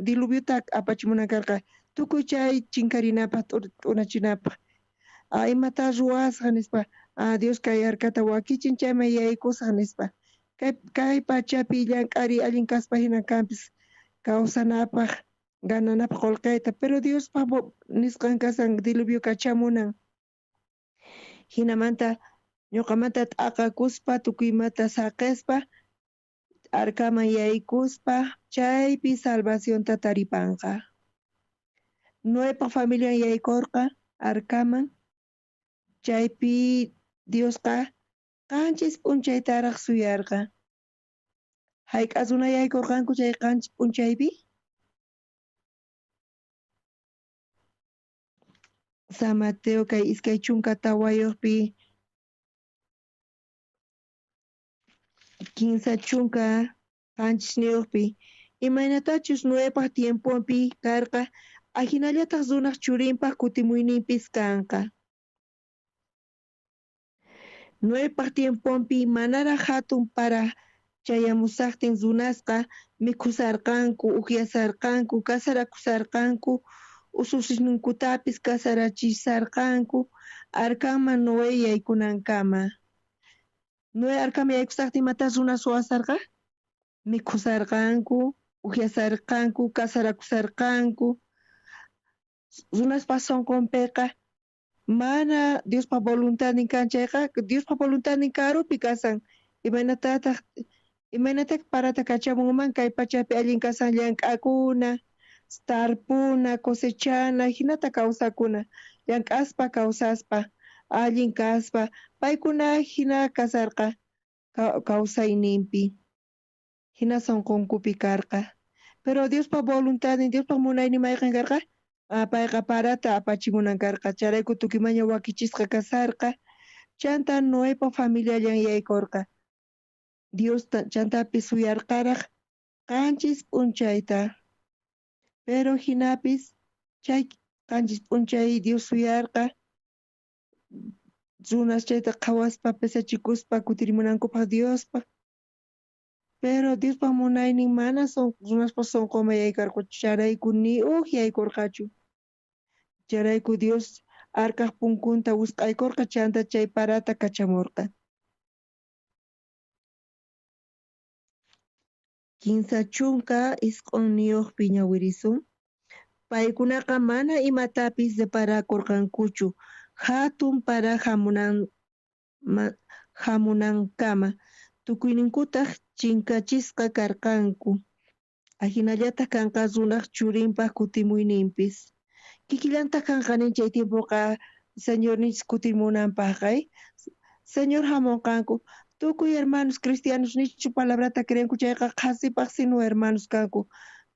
diluviota apachimunan karqa tukuy chay chinkarinapaj, t'unachinapaj. Imata ruwasqa nispa, Dios kay arcata wakichin chayman yaykusaq nispa. Kay pachapi llank'ari allin kaspa hina kanpis kawsanapaj, gananapaj qullqita, pero Diospaj nisqan kasan diluvio kachamunan. Hinamanta ñuqamanta t'aqakuspa tukuymata saqespa arcaman yaykuspa chaypi salvacionta taripanqa. Noepa familian yaykorqa arcaman. Chaypi Diosqa qanchis p'unchaytaraj suyarqa. Hayk'a runa yaykorqanku chay qanchis p'unchaypi? San Mateo kay 24pi 37pi imaynatachus Noepaj tiemponpi karqa, ajinallataj runaj churinpaj kutimuyninpis kanqa. Noepaj tiemponpi manaraj jatun para chayamusajtin runasqa mikhusarqanku, ujyasarqanku, casarakusarqanku, ususisninkutapis casarachisarqanku arcaman Noé yaykunankama. Noé arcaman yaykusajtin imata runas ruwasarqa? Mikhusarqanku, ujyasarqanku, casarakusarqanku. Runaspa sonqonpiqa mana Diospa voluntadnin kan chayqa, Diospa voluntadnin karupi kasan. Imaynatataq parata kachamunman kay pachapi allin kasan llank'akuna, tarpuna, cosechana, hinata kawsakuna, llank'aspa kawsaspa, allin kaspa, paykuna hina kasarqa kawsayninpi, hina sonqonkupi karqa. Pero Diospa voluntadnin, Diospa munaynin mayqen karqa? Payqa parata apachimunan karqa, chayrayku tukuy wakichisqa kasarqa. Chanta Noepa familiallan yaykorqa. Diosta chantapis suyarqaraj qanchis p'unchayta. Pero hinapis chay qanchis p'unchay Dios suyarqa runas chayta qhawaspa pesachikuspa kutirimunankupaj Diospa. Pero Diospa munaynin mana runaspa sonqonman yaykarqachu, chayrayku ni uj yaykorqachu. Chayrayku Dios arcaj punkunta wisq'aykorqa, chanta chay parata kachamorqa. 39pi ñawirisun. Paykunaqa mana imatapis reparakorqankuchu jatun para hamunankama, tukuyninkutaj chinkachisqa karqanku. Ajinallataj kanqa runaj churinpaj kutimuyninpis. Kikillantaj kanqa nin chay tiempoqa Señorninchis kutimunanpajqa. Señor hamonqanku. Tukuy hermanos cristianos nichu palabrata creenku chayqa qhasipaj sino hermanos kanku.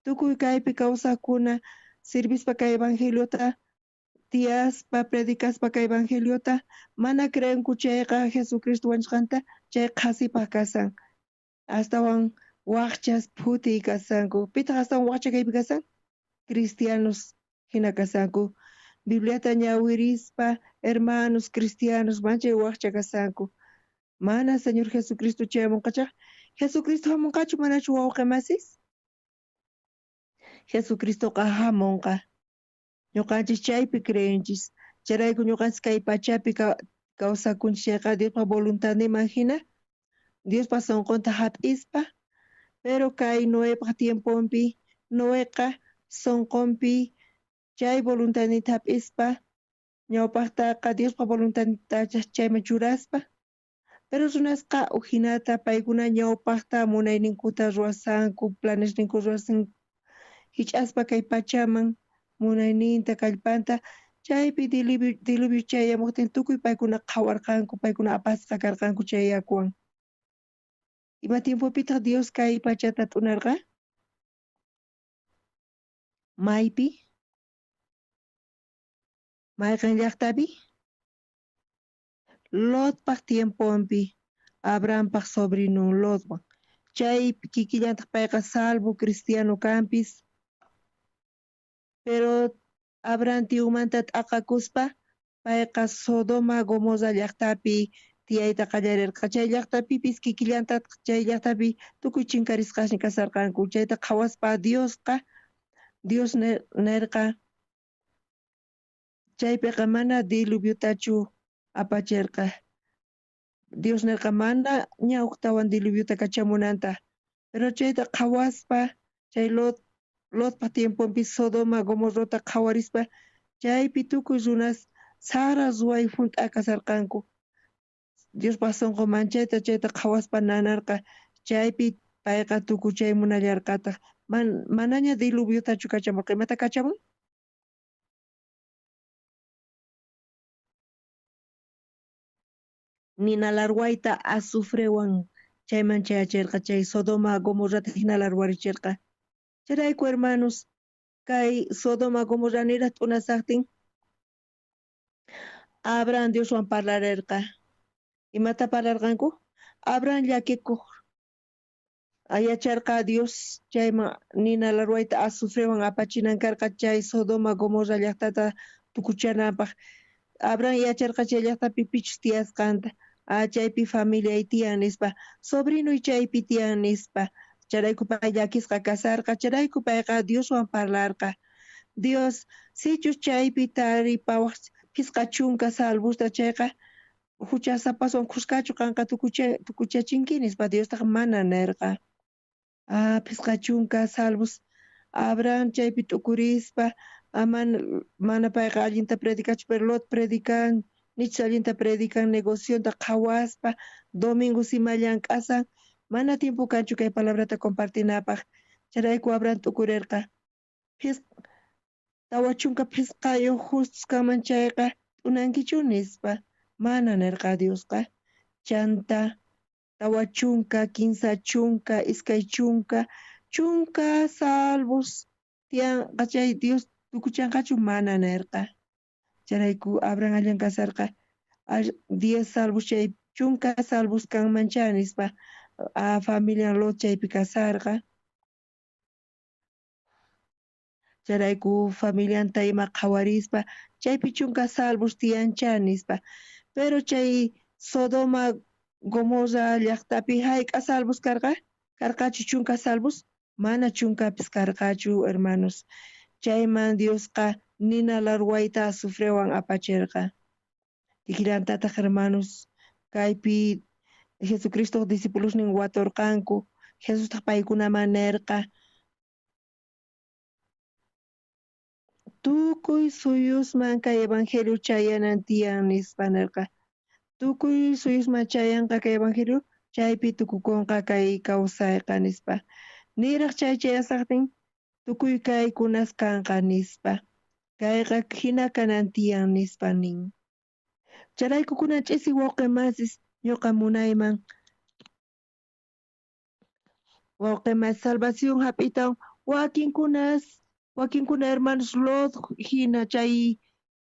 Tukuy kaypi kawsajkuna sirvispa kay evangeliota, tiyaspa, predicaspa kay evangeliota, mana creenku chayqa Jesucristo wañusqanta, chay qhasipaj kasan. Astawan wajchas phutiy kasanku. Pitaq astawan wajcha kaypi kasan? Cristianos hina kasanku. Bibliata ñawirispa hermanos cristianos manchay wajcha kasanku. Mana Señor Jesucristo chayamunqachaj. Jesucristo hamunqachu manachu wawqi masis? Jesucristoqa hamunqa. Ñuqanchis chaypi creenchis. Chayrayku ñuqanchis kay pachapi kawsakunchis chayqa Diospa voluntadninman hina, Diospa sonqonta hap'ispa. Pero kay Noepaj tiemponpi, Noeqa sonqonpi chay voluntadninta hap'ispa, ñawpajtaqa Diospa voluntadninta chayman churaspa. Pero runasqa ujinata paykuna ñawpajta munayninkuta ruwasanku, planesninku ruwasanku, hich'aspa kay pachaman munayninta, kallpanta, chaypi diluvio chayamuqtin tukuy paykuna qhawarqanku, paykuna apasqa karqanku chay yakuwan. Ima tiempopitaq Dios kay pachata t'unarqa? Maypi? Mayqin llaqtapi? Lotpaj tiemponpi, Abrahampaj sobrinon Lotwan. Chay kikillantaq payqa salvo cristiano kanpis. Pero Abraham tiyunmanta t'aqakuspa payqa Sodoma Gomorra llaqtapi tiyayta qallarirqa. Chay llaqtapipis kikillantataq chay llaqtapi tukuy chinkarisqasña kasarqanku. Chayta qhawaspa Diosqa, Dios nerqa chaypiqa mana diluviotachu apachirqa. Dios nerqa mana ñawptawan diluviota kachamunanta. Pero chayta qhawaspa chay Lotpa tiemponpi Sodoma Gomorrota qhawarispa chaypi tukuy runas sara ruway junt'a kasarqanku. Diospa sonqo manchayta chayta qhawaspa nanarqa. Chaypi payqa tukuchay munallarqataq. Manaña diluviotachu kachamurqa. Imata kachamun? Nina larwayta azufrewan chayman chayacherqa, chay Sodoma Gomorrata jina larwaricherqa. Chayrayku hermanos, kay Sodoma Gomorra niraj t'unasajtin, Abraham Dioswan parlarerqa. Imata parlarqanku? Abraham llakikoj yacharqa Dios chayman nina larwayta azufrewan apachinan karqa chay Sodoma Gomorra llajtata tukuchananpaj. Abraham yacharqa chay llajtapi pichus tiyasqanta. Chaypi familiay tiyan nispa, sobrinoy chaypi tiyan nispa. Chayrayku pay llakisqa kasarqa, chayrayku payqa Dioswan parlarqa. Dios, sichus chaypi taripawaj 50 salvosta chayqa, juchasapaswan khuskachu qanqa tukuchachinki nispa. Diostaj mana nerqa. 50 salvos. Abraham chaypi t'ukurispa, mana payqa allinta predicachu, pero Lot predican, nichus allinta predican, negocionta qhawaspa, domingo sima llank'asan, mana tiempo kanchu kay palabrata compartinapaj. Chayrayku Abraham t'ukurerqa. 45 justos kanman chayqa t'unankichu nispa. Mana nerqa Diosqa. Chanta 40, 30, 20, 10 salvos tiyanqa chay Dios tukuchanqachu mana nerqa. Chayrayku Abraham allan kasarqa 10 salvos chay 10 salvos kanman chay nispa. Familian Lot chaypi kasarqa. Chayrayku familianta ima qhawarispa chaypi 10 salvos tiyancha nispa. Pero chay Sodoma Gomorra llajtapi hayk'a salvos karqa? Karqachu 10 salvos? Mana 10pis karqachu, hermanos. Chayman Diosqa nina larwayta azufrewan apacherqa. Kikillantataj, hermanos, kaypi Jesucristo discipulosnin watorqanku. Jesustaj paykunaman nerqa, tukuy suyusman kay evangelio chayanan tiyan nispa nerqa. Tukuy suyusman chayanqa kay evangelio, chaypi tukukonqa kay kawsayqa nispa. Niraj chay chayasajtin tukuy kaykunas kanqa nispa. Kayqa jina kanan tiyan nispa nin. Chayrayku kunan ch'isi wawqe masis ñuqa munayman. Wawqe masis salvación hap'itan wakinkuna hermanos Lot hina chay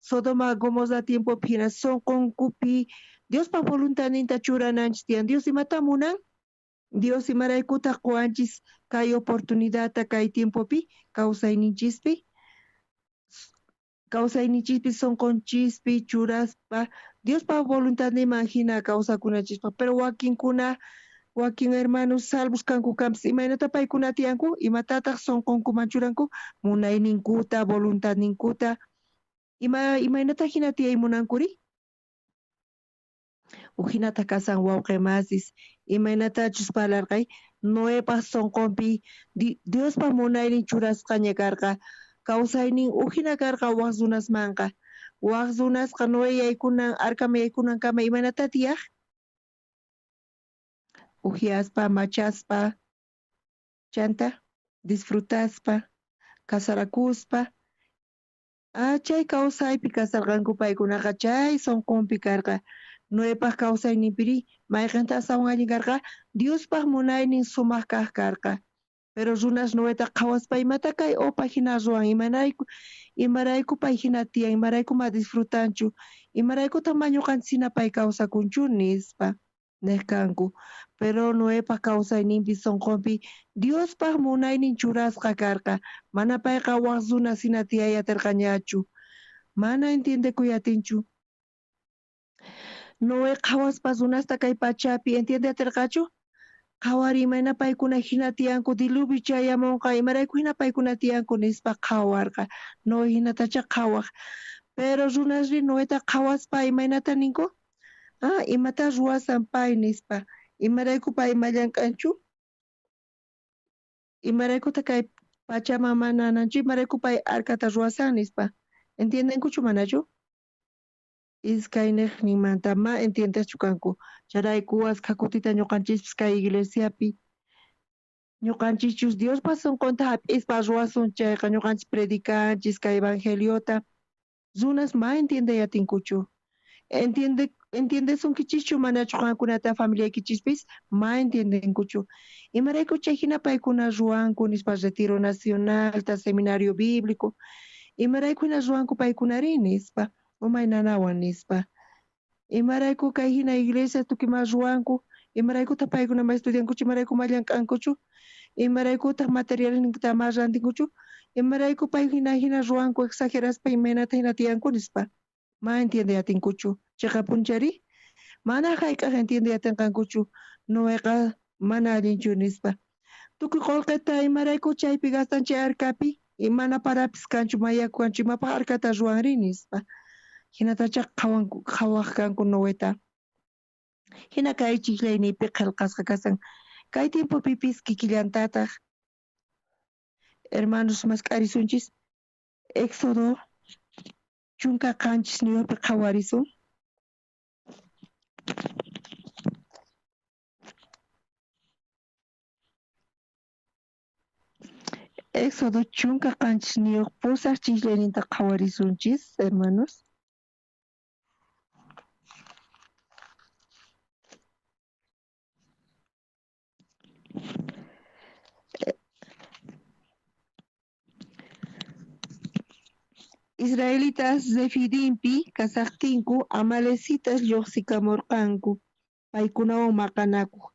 Sodoma Gomorra tiempopi hina sonqonkupi Diospa voluntadninta churananchis tiyan. Dios imata munan? Dios imaraykutaq qowanchis kay oportunidadta kay tiempopi kawsayninchispi? Kawsayninchispi sonqonchispi churaspa Diospa voluntadninman hina kawsakunanchispaq. Pero wakin hermanos salvos kanku kanpis, imaynata paykuna tiyanku? Imatataq sonqonkuman churanku? Munayninkuta, voluntadninkuta. Imaynata hina tiyay munankuri? Ujinata kasan wawqe masis, imaynatachus parlarqay, Noepaj sonqonpi Diospa munaynin churasqaña karqa, kawsaynin ujina karqa waj runasmanqa. Waj runasqa Noé yaykunan, arkaman yaykunankama imaynata tiyaj? Ujiaspa, machaspa, chanta, disfrutaspa, casarakuspa. Chay kawsaypi kasarqanku paykunaqa, chay sonqonpi karqa. Noepaj kawsayninpiri mayqinta astawan allin karqa? Diospaj munaynin sumaq kaq karqa. Pero runas Noeta qhawaspa imata kay opa hina ruwan, imarayku pay hina tiyan, imarayku ma disfrutanchu, imaraykutaq ma ñuqanchis hina pay kawsakunchu nispa nej kanku. Pero Noepaj kawsayninpi sonqonpi Diospaj munaynin churasqa karqa. Mana payqa waj runas hina tiyay aterqañachu. Mana entiendekuy atinchu. Noé qhawaspa runasta kay pachapi entiende aterqachu? Qhawari imayna paykuna hina tiyanku, diluvio chayamunqa, imarayku hina paykuna tiyanku nispa qhawarqa. Noé hinatacha qhawaj. Pero runasri Noeta qhawaspa imaynata ninku? Imata ruwasan pay nispa. Imarayku pay ma llank'anchu? Imaraykuta kay pachaman mana nanchu? Imarayku pay arkata ruwasan nispa. Entiendenkuchu manachu? Iskaynejninmanta ma entiendechu kanku. Chayrayku waskha kutita ñuqanchispis kay iglesiapi ñuqanchischus Diospa sonqonta hap'ispa ruwasun chayqa ñuqanchis predicanchis kay evangeliota. Runas ma entiendey atinkuchu. Entiendesunkichischu manachu qankunata familiaykichispis? Ma entiendenkuchu. Imarayku chay hina paykuna ruwanku nispa retiro nacionalta, seminario bíblico. Imarayku hina ruwanku paykunari nispa, umay nanawan nispa. Imarayku kay hina iglesia tukuy ima ruwanku, imaraykutaq paykuna ma estudiankuchu, imarayku ma llank'ankuchu, imaraykutaq materialninkuta ma rantinkuchu, imarayku pay hina hina ruwanku exageraspa imaynata hina tiyanku nispa. Ma entiende atinkuchu. Chiqapunchari? Mana hayk'aq entiende atinqankuchu Noeqa mana allinchu nispa. Tukuy qolqeta imarayku chaypi gastan chay arcapi, mana parapis kanchu, mayaku kanchu, imapaq arcata ruwanri nispa. Hinatacha qhawanku, qhawaq kanku Noeta. Hina kay chiklaynipi qhelqasqa kasan. Kay tiempopipis kikillantataq hermanos mask'arisunchis. Éxodo 17 qhawarisun. Éxodo 17 8 chiklayninta qhawarisunchis, hermanos. Israelitas Refidimpi kasaqtinku amalecitas lluqsikamurqanku paykunawan maqanakuq.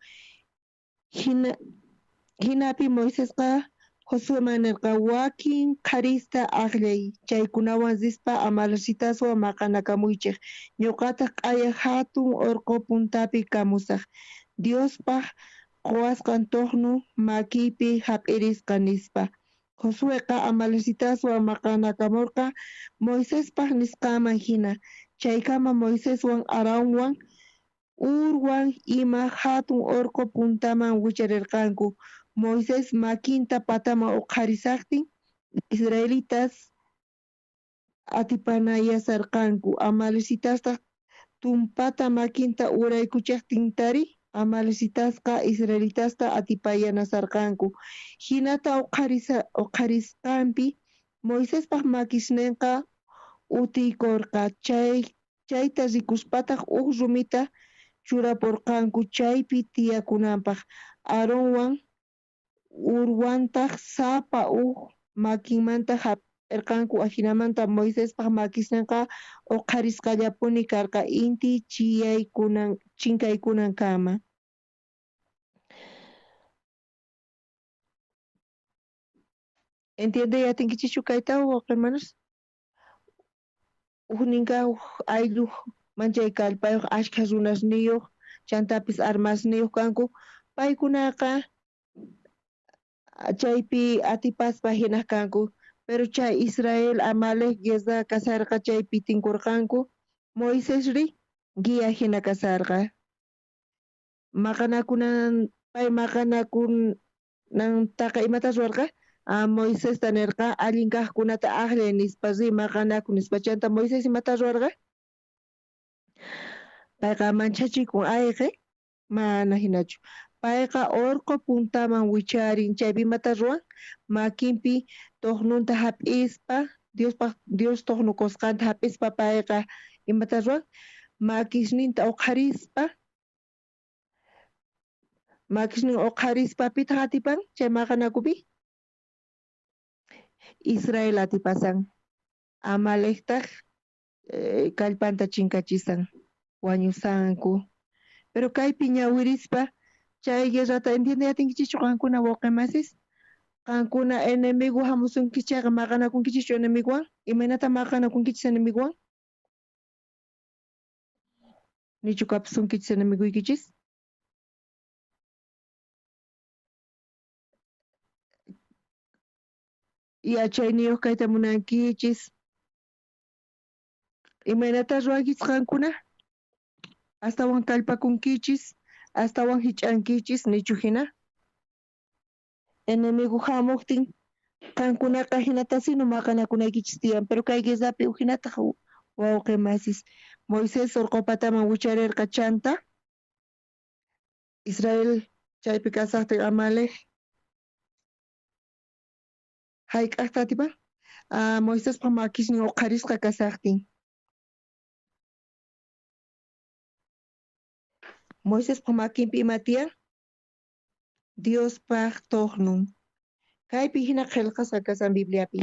Hinapi Moisesqa Josueman nirqa wakin qharista aqllay chaykunawan rispa amalecitaswan maqanakamuychik. Ñuqataq q'aya hatun urqu puntapi kamusaq. Diospaq quwasqan tuqnu makiypi hap'irisqa nispa. Josueqa amalecitaswan maqanakamurqa Moisespaq nisqanman hina. Chaykama Moiseswan Aaronwan Hurwan ima hatun urqu puntaman wicharirqanku. Moisés makinta pataman uqharisaqtin israelitas atipanayasarqanku. Amalecitastaj tumpata makinta uraykuchaqtintari amalecitasqa israelitasta atipayanasarqanku. Hinata uqharisqanpi Moisespaq makisninqa utiykurqa. Chayta rikuspataq uj rumita churapurqanku chaypi tiyakunanpaq. Aaronwan Hurwantaq sapa uj makinmanta hap'irqanku. Ajinamanta Moisespaq makisninqa uqharisqallapuni karqa inti chinkaykunankama. Entiende atinkichikchu kayta wawqi hermanos? Ujninka uj ayllu manchay kallpayuq ashkha runasniyuq chantapis armasniyuq kanku. Paykunaqa chaypi atipaspa hinaq kanku. Pero chay Israel Amalek guerra kasarqa chaypi tinkurqanku. Moisesri guía hina kasarqa. Maqanakunan pay maqanakunantaqa imata ruwarqa? Moisesta nirqa allin kaqkunata aqllay nispa ri maqanaku nispa. Chanta Moisés imata ruwarqa? Payqa manchachikun ayqe mana hinachu. Payqa urqu puntaman wicharin chaypi imata ruwan? Makinpi tuqnunta hap'ispa Diospaq Dios tuqnukusqanta hap'ispa payqa imata ruwan? Makisninta uqharispa makisnin uqharispa pitaq atipan chay maqanakupi? Israel atipasan. Amalektaq kallpanta chinkachisan wañusanku. Pero kaypi ñawirispa chay guerrata entiende atinkichikchu qankuna wawqi masis? Qankuna enemigo hamusunkichik chayqa maqanakunkichikchu enemigowan? Imaynata maqanakunkichik enemigowan? Nichu kapusunkichis enemigoykichis? Yachayniyuq kayta munankichis. Imaynata ruwankichis qankuna? Astawan kallpakunkichis, astawan hich'ankichis, nichu hina? Enemigo hamuqtin qankunaqa hinatasino maqanakunaykichis tiyan, pero kay guerrapi uhinataq wawqi masis Moisés urqu pataman wicharirqa chanta Israel chaypi kasaqtin Amalek hayk'aqta atipan? Moisespaq makisnin uqharisqa kasaqtin. Moisespa makinpi ima tiyan? Diospaj tojnun. Kaypi hina qillqasqa kashan Bibliapi.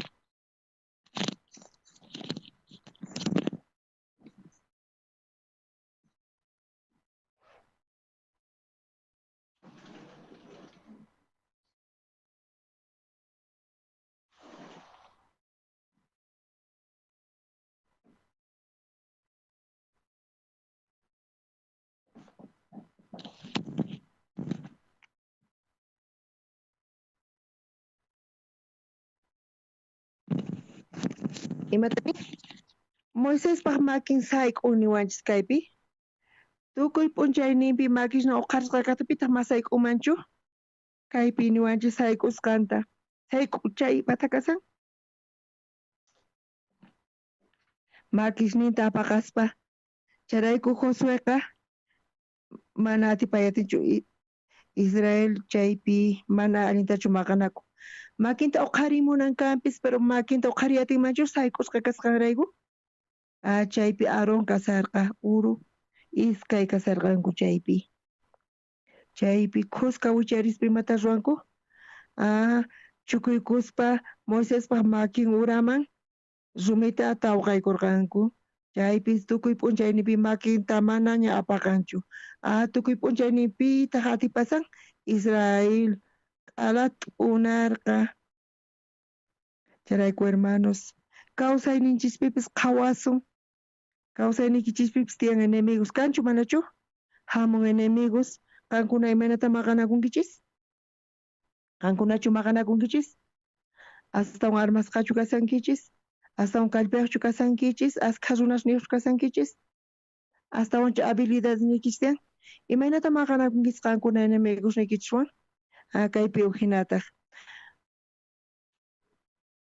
Imata Moisespaj makin sayk'un niwanchis kaypi. Tukuy p'unchayninpi makisna uqharisqa kaqtipitaq ma sayk'umanchu? Kaypi niwanchis sayk'usqanta. Sayk'u chay imata kasan? Makisninta apaqaspa. Chayrayku Josueqa mana atipayatinchu Israel chaypi mana allintachu maqanaku. Makinta uqharimunan kanpis, pero makinta uqhariyatinmanchu sayk'usqa kasqanrayku? Chaypi Aarón kasarqa, Uru iskay kasarqanku chaypi. Chaypi khuska wicharispa imata ruwanku? Chukuykuspa Moisespaj makin uraman rumita tawqaykurqanku. Chaypis tukuy p'unchayninpi makinta manaña apaqanchu. Tukuy p'unchaynipitaq atipasan Israel q'ala t'unarqa. Chayrayku hermanos, kawsayninchispipis qhawasun. Kawsayniykichispipis tiyan enemigos. Kanchu manachu? Hamun enemigos. Qankuna imaynata maqanakunkichis? Qankunachu maqanakunkichis? Astawan armasqachu kasankichis? Astawan kallpayuqchu kasankichis? Askha runasniyuqchu kasankichis? Astawanchu habilidadniykichis tiyan? Imaynata maqanakunkichis qankuna enemigosniykichiswan? Kaypi uj hinataq.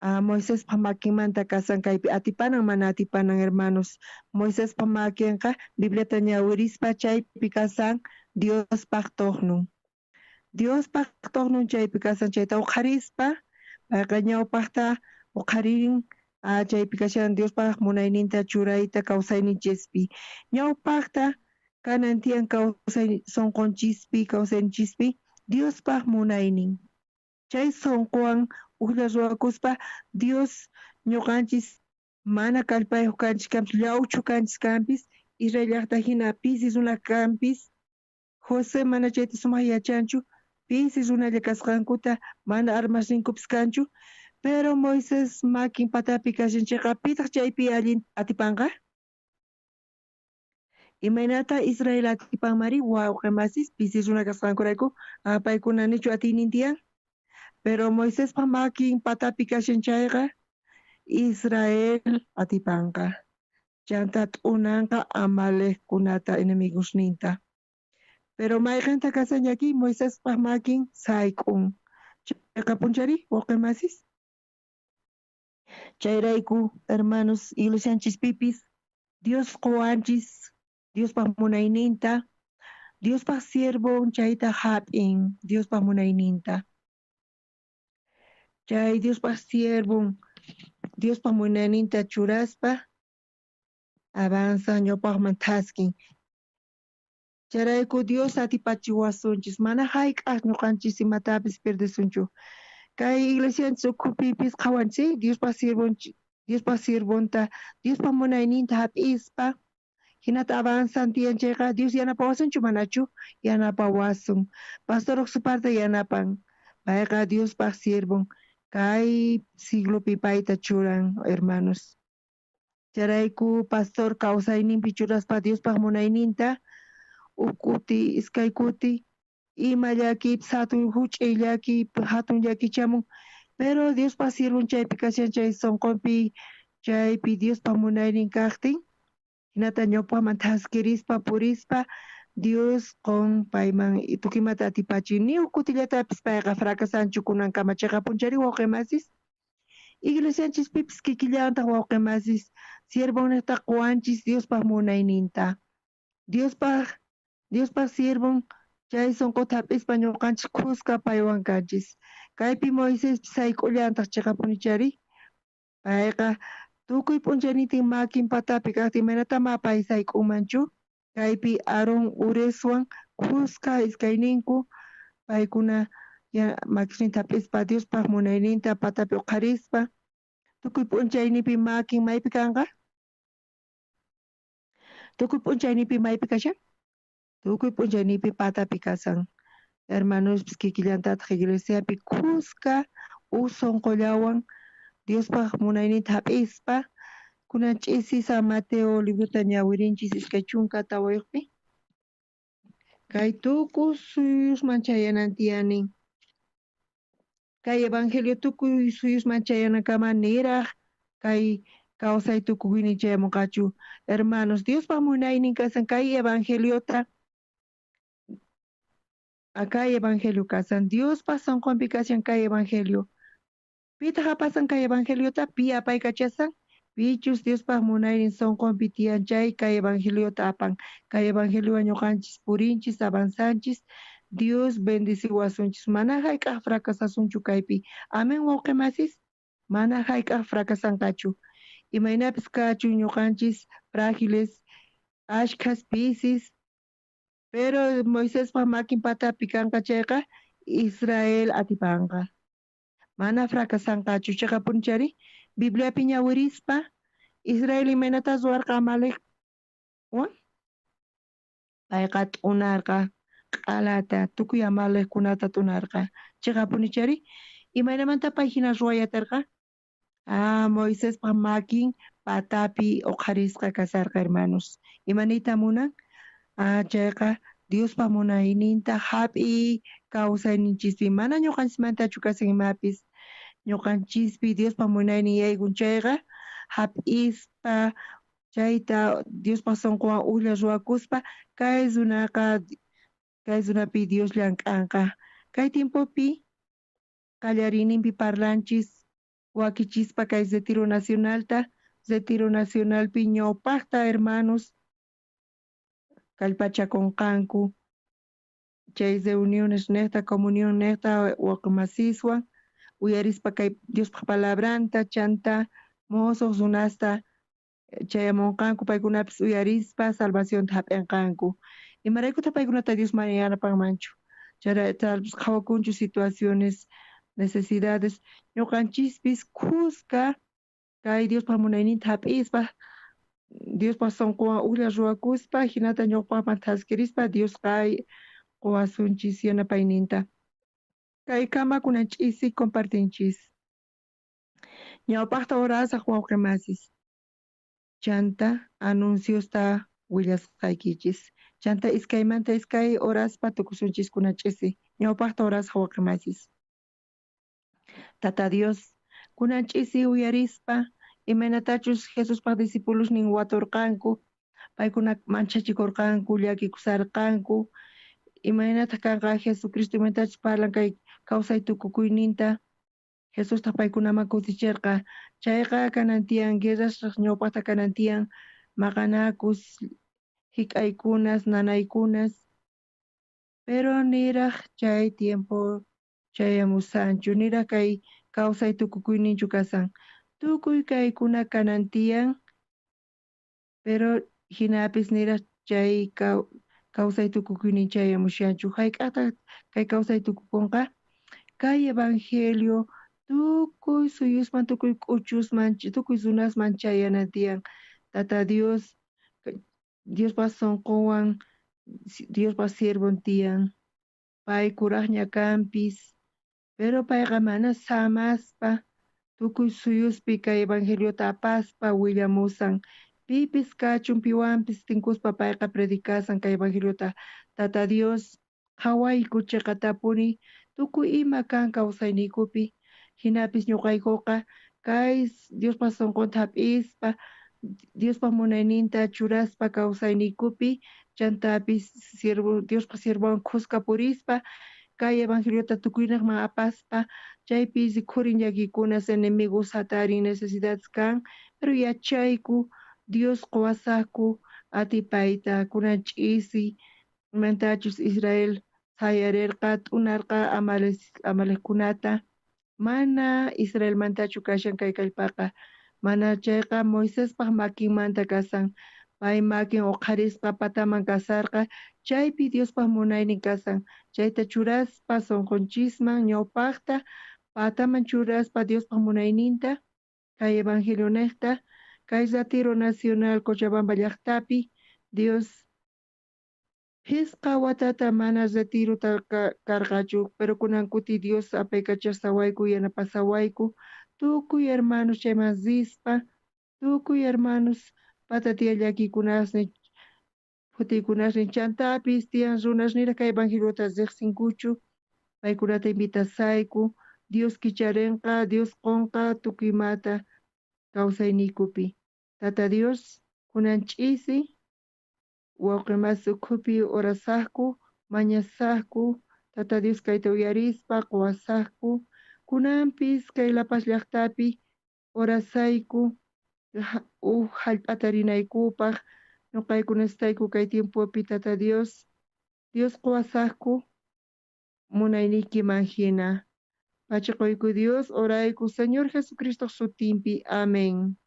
Moisespa makinmanta kasan kaypi atipanan mana atipanan hermanos. Moisespa makinqa Bibliata ñawirispa chaypi kasan Diospaj tojnun. Diospaj tojnun chaypi kasan chayta uqharispa payqa ñawpajta uqharirin chaypi kashan Diospaj munayninta churayta kawsayninchispi. Ñawpajta kanan tiyan kawsay sonqonchispi kawsayninchispi Diospaj munaynin. Chay sonqowan ujlla ruwakuspa Dios ñuqanchis mana kallpayuq kanchis kanpis, llawchu kanchis kanpis, Israel llaqta hina pisi runa kanpis, José mana chayta sumaq yachanchu, pisi runalla kasqankuta mana armasninkupis kanchu, pero Moisés makin patapi kashan chayqa pitaq chaypi allin atipanqa? Imaynata Israel atipanmari wawqi masis pisi runa kasqankurayku, paykuna nichu atiynin tiyan? Pero Moisespa makin patapi kashan chayqa Israel atipanqa. Chanta t'unanqa Amalekkunata enemigosninta. Pero mayqinta kasan llaki Moisespa makin sayk'un. Chayqa punchari wawqi masis. Chayrayku hermanos iglesianchispipis Dios qowanchis Diospaj munayninta, Diospaj siervon chayta hap'in Diospaj munayninta. Chay Diospaj siervon Diospaj munayninta churaspa avanzan ñawpaqman thaskin. Chayrayku Dios atipachiwasunchis mana hayk'aq ñuqanchis imatapis perdesunchu. Kay iglesianchis ukhupipis qhawanchis Diospaj siervon Diospaj siervonta Diospaj munayninta hap'ispa hinata avanzan tiyan chayqa Dios yanapawasunchu manachu? Yanapawasun. Pastor uqsuparta yanapan. Payqa Diospaj siervon kay siglopi payta churan hermanos. Chayrayku pastor kawsayninpi churaspa Diospaj munayninta uj kuti iskay kuti ima llakipis hatun huch'uy llaki hatun llaki chamun pero Diospaj siervon chaypi kashan chay sonqonpi chaypi Diospaj munaynin kaqtin hinata ñawpaqman thaskirispa purispa Dios qon payman tukuymata atipachin. Ni uj kutillatapis payqa fracasanchu kunankama chayqa punchari wawqi masis. Iglesianchispipis kikillantaq wawqi masis siervonniqta qowanchis Diospaj munayninta. Diospaj siervon chay sonqota hap'ispa ñuqanchis khuska paywan kanchis. Kaypi Moisespis sayk'ullantaq chayqapunichari. Payqa tukuy p'unchaynintin makin patapi kaqtin imaynatama pay sayk'unmanchu? Kaypi Aarón Ureswan khuska iskayninku paykuna makisninta hap'ispa Diospaj munayninta patapi uqharispa tukuy p'unchayninpi makin maypi kanqa? Tukuy p'unchayninpi maypi kashan? Tukuy p'unchayninpi patapi kasan. Hermanospis kikillantataq iglesiapi khuska uj sonqollawan Diospaj munayninta hap'ispa kunan ch'isi San Mateo librota ñawirinchis 24-pi. Kay tukuy suyusman chayanan tiyanin. Kay evangelio tukuy suyusman chayanakama niraj kay kawsay tukuynin chayamunqachu. Hermanos, Diospaj munaynin kasan kay evangeliota kay evangelio kasan Diospaj sonqonpi kashan kay evangelio. Pitaq apasan kay evangeliota? Pi apaykachasan? Pichus Diospaj munaynin sonqonpi tiyan chay kay evangeliota apan. Kay evangeliowan ñuqanchis purinchis, avanzanchis. Dios bendeciwasunchis. Mana hayk'aq fracasasunchu kaypi. Amén, wawqi masis. Mana hayk'aq fracasanqachu. Imaynapis kachun ñuqanchis frágiles, ashkhas, pisis. Pero Moisespaj makin patapi kanqa chayqa Israel atipanqa. Mana fracasanqachu. Chayqapunichari Bibliapi ñawirispa Israel imaynata ruwarqa Amalekwan? Payqa t'unarqa q'alata, tukuy Amalekkunata t'unarqa. Chayqapunichari imaynamanta pay hina ruway atarqa? Moisespaj makin patapi uqharisqa kasarqa, hermanos. Imaniyta munan? Chayqa Diospa munayninta hap'iy kawsayninchispi. Mana ñuqanchismantachu kasan imapis. Ñuqanchispi Diospa munaynin yaykun chayqa hap'ispa chayta Diospa sonqowan ujlla ruwakuspa kay runaqa kay runapi Dios llank'anqa. Kay tiempopi qallariyninpi parlanchis wakichispa kay retiro nacionalta, retiro nacionalpi ñawpaqta hermanos kallpachakunqanku chay reuniones nejta, comunión nejta waqmasiswan uyarispa kay Diospaj palabranta chanta mosoj runasta chayamunqanku paykunapis uyarispa salvacionta hap'inqanku. Imaraykutaq paykunata Dios mana yanapanmanchu? Chayta qhawakunchu situaciones, necesidades, ñuqanchispis khuska kay Diospaj munayninta hap'ispa Diospaj sonqowan ujlla ruwakuspa hinata ñuqpaqman thaskirispa Diosqa quwasunchis yanapayninta. Kaykama kunan ch'isi compartinchis. Ñawpaqta orasaq wawqi masis. Chanta anunciosta willasqaykichis. Chanta iskaymanta iskay oraspa tukusunchis kunan ch'isi. Ñawpaqta orasaq wawqi masis. Tata Dios, kunan ch'isi uyarispa imaynatachus Jesuspaj discipulosnin waturqanku, paykuna manchachikurqanku, llakikusarqanku. Imaynataq kanqa Jesucristo imaynatachus parlan kay kawsay tukukuyninta Jesustaq paykunaman kutichirqa. Chayqa kanan tiyan guerrasraq ñawpaqta kanan tiyan maqanakus, hik'aykunas, nanaykunas. Pero niraq chay tiempo chayamusanchu, niraq kay kawsay tukukuyninchu kasan. Tukuy kaykuna kanan tiyan, pero hinapis niraq chay kawsay tukukuynin chayamushanchu. Hayk'aqtaq kay kawsay tukukunqa? Kay evangelio tukuy suyusman, tukuy k'uchusman, tukuy runasman chayanan tiyan. Tata Dios, Diospaj sonqowan, Diospaj siervon tiyan. Pay kuraqña kanpis, pero payqa mana samaspa tukuy suyuspi kay evangeliota apaspa willamusan. Pipis kachun piwanpis tinkuspa payqa predicasan kay evangeliota. Tata Dios, qhawayku chiqatapuni tukuy ima kan kawsayniykupi. Hinapis ñuqaykuqa kay Diospaj sonqonta hap'ispa, Diospaj munayninta churaspa kawsayniykupi, chantapis Diospaj siervon khuska purispa, kay evangeliota tukuynaqman apaspa, chaypi rikhurin llakikunas, enemigos hatarin, necesidades kan, pero yachayku Dios quwasaqku atipayta kunan ch'isi imantachus Israel sayarirqa, t'unarqa Amalekkunata. Mana Israelmantachu kashan kay kallpaqa, mana chayqa Moisespaj makinmanta kasan. Pay makin uqharisqa pataman kasarqa, chaypi Diospaj munaynin kasan. Chayta churaspa sonqonchisman ñawpaqta pataman churaspa Diospaj munayninta, kay evangelionejta, kay Retiro Nacional Cochabamba llaqtapi, Dios phisqa watata mana retirota karqachu, pero kunan kuti Dios apaykachasawayku, yanapasawayku, tukuy hermanos chayman rispa, tukuy hermanos patatia llakikunasnin, phutiykunasnin chantapis tiyan runas niraj kay evangeliota riqsinkuchu, paykunata invitasayku, Dios kicharenqa, Dios qonqa tukuy imata kawsayniykupi. Tata Dios, kunan ch'isi, wawqi masi ukhupi orasaqku, mañasaqku, Tata Dios kayta uyarispa quwasaqku, kunanpis kay La Paz llaqtapi orasayku, uj hallp'ata rinaykupaq, ñuqayku necesitayku kay tiempopi Tata Dios, Dios quwasaqku munaynikiman hina. Pachaquyku Dios, orayku Señor Jesucristo sutinpi. Amén.